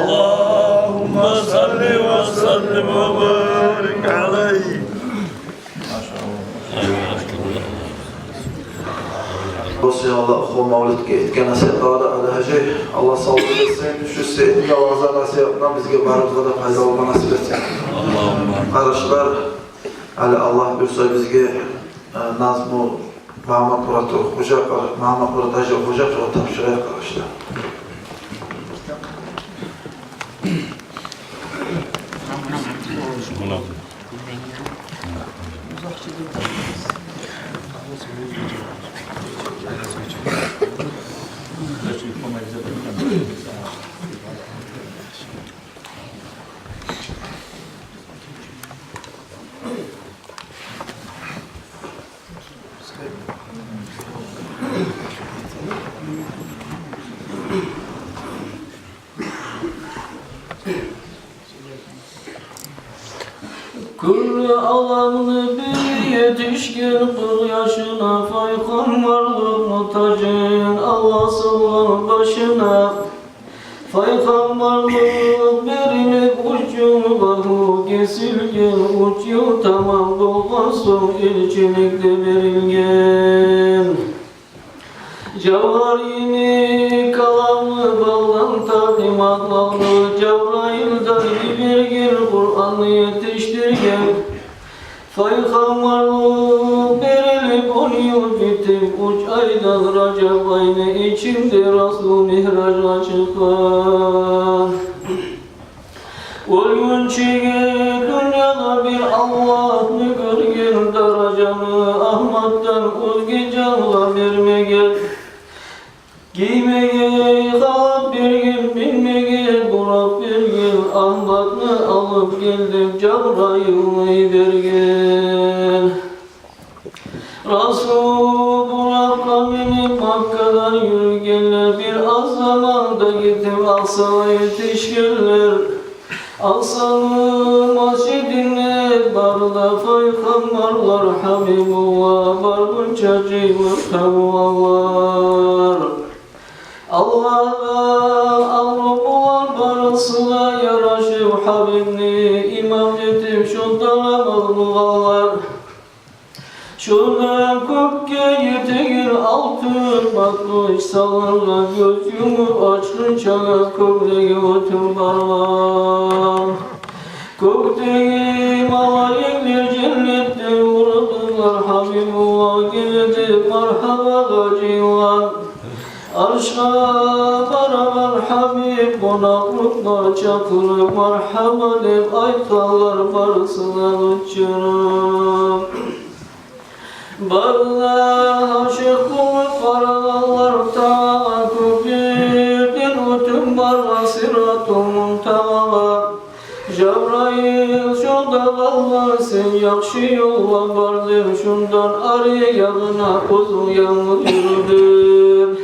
Аллагьу Мубарак алайгь. Болсун, Аллагь, о мавлидге этген насигьатларда, Али-гьажи, Аллагь савлукъ берсин. Шу сизин этген ваъза-насигьатдан бизге барыбызгъа да пайда алма насип этсин. Къардашлар, гьали Аллагь буюрса, бизге, э, назму Магьамматмурат гьожа, Магьамматмурат-гьажи гьожа тапшурайыкъ, къардашлар. Кюллю аламны бир етишген къыркъ яшына, пайхаммарлыкъны тажын Аллагь салгъан башына. Пайхаммарлыкъ берилип уьч йыл, гьукму гесилген, уьч йыл тамам болгъан сонг, элчилик де берилген. Жавгьар йимик каламы балдан татли макъалны, Жабрайылдан йиберген Къуранны етишдирген. Пайхаммарлыкъ берилип он йыл битип, уьч айдан, Ражаб айны ичинде, Расул мигьражгъа чыкъгъан. Оьлгюнчеге дюньяда бир Аллагьны гёрген, даражаны Агьматдан оьзге жангъа бермеген. Гиймеге халат берген, минмеге буракъ берген, Агьматны алып гел деп, Жабрайылны йиберген. Расул буракъгъа минип Маккадан юрюгенлер, бир аз заманда гетип Акъсагъа етишгенлер. Акъсаны межитинде бары да пайхаммарлар, Гьабибуллагь баргъынча жыйылып табылгъанлар. Аллагьгъа амру булан барысы да ярашып, Гьабибни имам этип шонда намаз къылгъанлар. Шонда кёкге етеген алтын басгъыч салынгъан, гёз юмуп ачгъынча кёклеге оьтюп баргъан. Кёкдеги малайиклер женнетден урдулар, Гьабибуллагь геле деп маргьабагъа жыйылгъан. Аршгъа барагъан Гьабиб къонакълыкъгъа чакъырып, маргьаба деп айтгъанлар барысы да къычырып. Бары да ашыкъ болуп къарагъанлар тагъагъа, кёклерден оьтюп баргъан Сиратул Мунтагъагъа. Жабрайыл шонда къалгъан: «Сен яхшы ёлгъа бар», — деп, шондан ари ягъына оьзю янгыз юрюдю.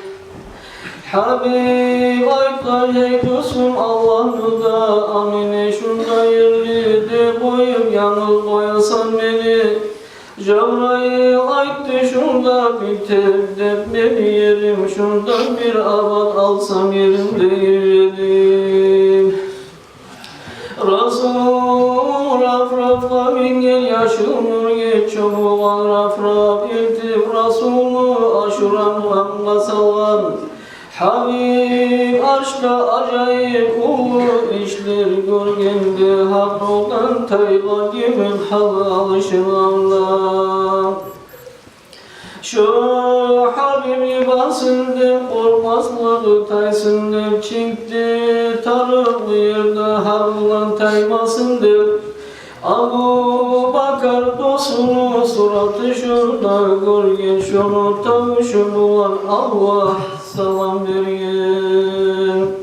Гьабиб айтгъан: «Гьей досум, Аллагьны да амини шунда ерли де къоюп, янгыз къоясан мени». Жабрайыл айтды: «Шунда битип деп мени ерим, шундан бир абат алсам ерим», — деген эди. Расул рафрафгъа минген, яшыл нюрге чомулгъан рафраф элтип, Расулну Ашура гъамгъа салгъан. Гьабиб аршда ажайып уллу ишлер гёргенде, гьакъ ёлдан тайгъан йимик гьалы алышынгъанда. Шо Гьабиб йибасын деп къоркъмаслыгъы тайсын деп, чинкди тарыкълы ерде гьакъ ёлдан таймасын деп, Абубакар досуну сураты шонда гёрген, шону тавушу булан Аллагь салам берген.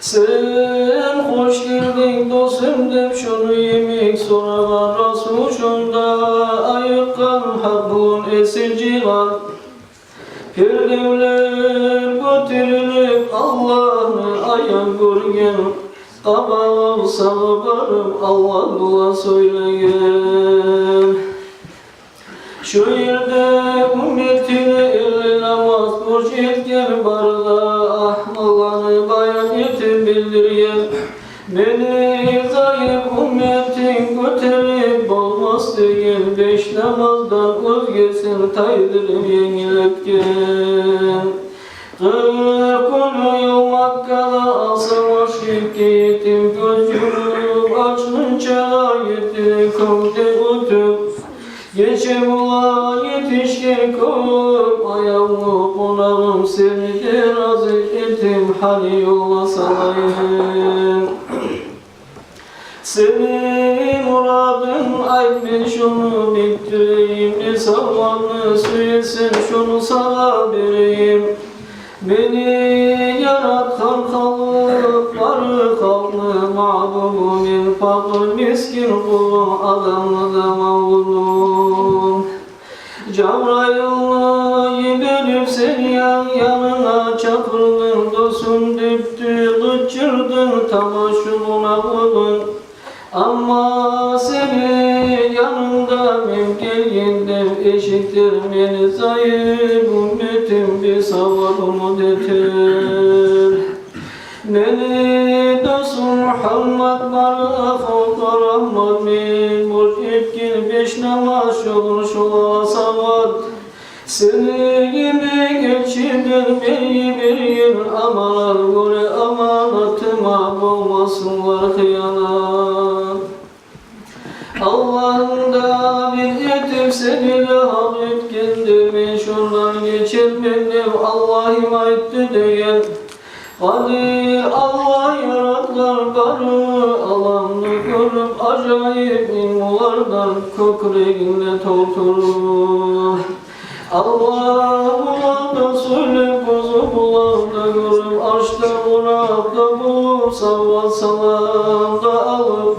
«Сен хош гелдинг, досум», — деп, шону йимик сорагъан Расул, шонда айыкъгъан гьакъ ёлун эсин жыйгъан. Пердевлер гётерилип, Аллагьны аян гёрген, къабагъы сагъып барып, Аллагь булан сёйлеген. Шо ерде умметине элли намаз борч этген, бары да агьвалланы баян этип билдирген. «Мени зайып умметим тайдырып енгиллетген. Къыркъ гюн ёл Маккада савашып гетдим, гёз юмуп ачгъынча гетди кёп де оьтюп. Гече бола етишген кёп аявлу къонагъым, сени де рази этип гьали ёлгъа салайым. Сени мурадынг айт, мен шону битдирейим, не савгъаны сюесен, шону сагъа берейим. Мени яратгъан халкъ, бары халкъны магьбубу, мен пакъыр, мискин къулунг, адамны да мавлуду. Жабрайылны йиберип, сен ян-, янынга чакъырдынг, досум, деп де къычырдынг, тамашугъуна къойдунг. Амма сени янынгда мен гелген деп эшитер мени зайып умметим, бир савгъат умут этер. Мени досум Мугьаммат бары халкъгъа рагьмат, мен борч этген беш намаз, шогъар шолагъа савгъат. Сени йимик элчиден мен йиберген аманат, гёре аманатыма болмасынлар хыянат. Аллагьны да бир этип, сени де гьакъ этгенде, мен шондан гечермен деп Аллагьым айтды деген. Къади Аллагь яратгъан бары аламны гёрюп, ажайып илмулардан кёкрегин де толтуруп. Аллагь булан да сёйлеп, гёзю булан да гёрюп, аш да, къонакъ да болуп, савгъат-салам да алып,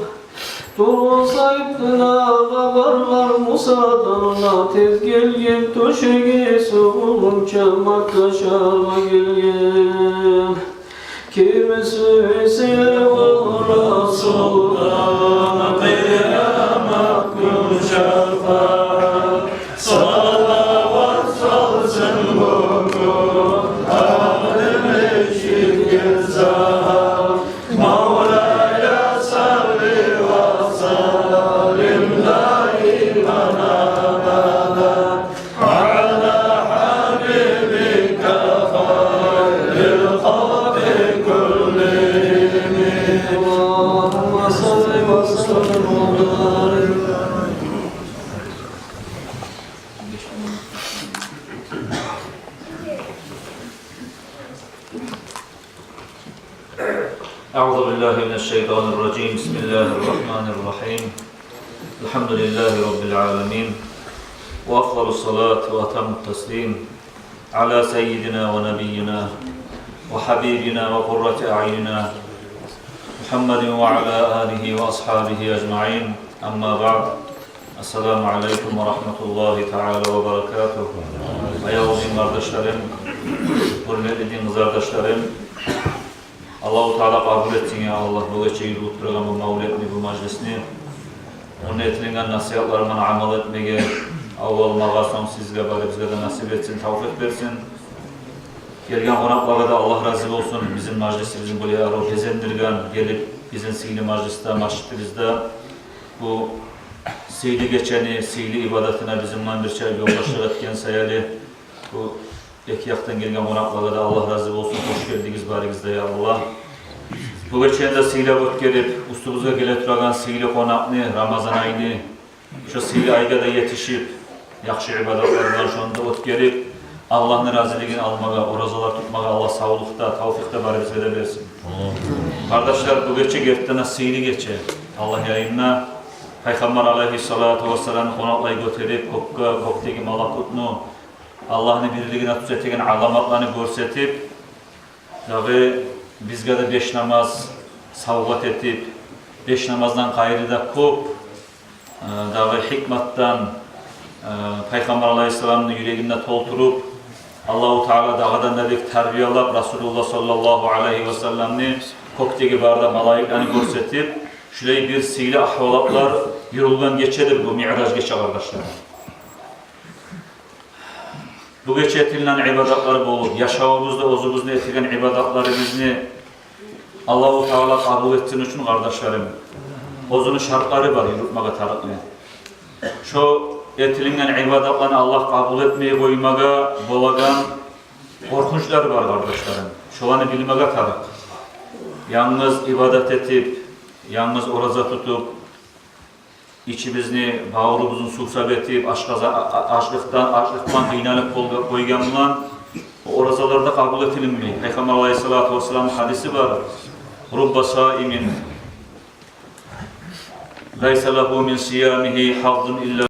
Турус айтдылагъа баргъан Мусадан да тез гелген, тёшеги сувулгъунча Макка шагьаргъа гелген. Ким сюйсе о Расулдан къыямат гюн шапакъ, салават салсын бугюн агьли межитге сагьар. مولاي صل وسلم دائما أبدا على حبيبك خير الخلق كلهم. اللهم صل وسلم وبارك. أعوذ بالله من الشيطان الرجيم. بسم الله الرحمن الرحيم. الحمد لله رب العالمين. وأفضل الصلاة وأتم التسليم على سيدنا ونبينا وحبيبنا وقرة أعيننا محمد وعلى آله وأصحابه أجمعين. أما بعد. السلام عليكم ورحمة الله تعالى وبركاته. Аявлу дин къардашларым, гьюрметли дин къызардашларым, Аллагьу Таала къабул этсин, я Аллагь, бу гече юрюлюп турагъан бу мавлетни, бу мажлисни. Онда этилинген насигьатларыман амал этмеге аввал магъа, сонг сизге, барыбызгъа да насип этсин, тавфикъ берсин. Гелген къонакълагъа да Аллагь рази болсун. Бизин мажлисибизни булай арив безендирген, гелип бизин сыйлы мажлисде, межитибизде бу сыйлы гечени сыйлы ибадатына бизин булан бирче ёлдашлыкъ этген саялы, бу эки якъдан гелген къонакълагъа да Аллагь рази болсун, хош гелдигиз барыгъыз да, я Аллагь. Бу гечени де сыйлап оьтгерип, уьстюбюзге геле турагъан сыйлы къонакъны, Рамазан айны, шо сыйлы айгъа да етишип, яхшы ибадатлар булан шону да оьтгерип, Аллагьны разилигин алмагъа, оразалар тутмагъа Аллагь савлукъ да, тавфикъ да барыбызгъа да берсин. Къардашлар, бу гече гертиден де сыйлы гече. Аллагь янында Пайхаммар алайгьиссалату вассаламны къонакълай гётерип кёкге, кёкдеги малакутну, Аллагьны бирлигине тюз этеген аламатланы гёрсетип, дагъы бизге де беш намаз савгъат этип, беш намаздан къайры да кёп, э, дагъы гьикматдан, э, Пайхаммар алайгьиссаламны юрегин де толтуруп, Аллагьу Таала дагъыдан да бек тарбиялап, Расулуллагь саллаллагьу алайгьи васалламны кёкдеги бары да малайикланы гёрсетип, шулай бир сыйлы агьвалатлар юрюлген гечедир бу Миъраж гече, къардашлар. Бу гече этилген ибадатлар болуп, яшавубузда оьзюбюзню этилген ибадатларыбызны Аллагьу Таала къабул этсин учун, къардашларым, оьзюню шартлары бар юрютмеге тарыкълы. Шо этилинген ибадатланы Аллагь къабул этмей къоймагъа болагъан къоркъунчлар бар, къардашларым. Шоланы билмеге тарыкъ. Янгыз ибадат этип, янгыз ораза тутуп, ичибизни, бавурубузну сувсап этип, ашкъаза-, а-, а-, ачлыкъдан, ачлыкъдан къыйналып къол-, къойгъан булан о оразалар да къабул этилинмей. Пайхаммар алайгьиссалату вассалам гьадиси бар: «Рубба саимин лайса лагьу мин сиямигьи гьаззун илла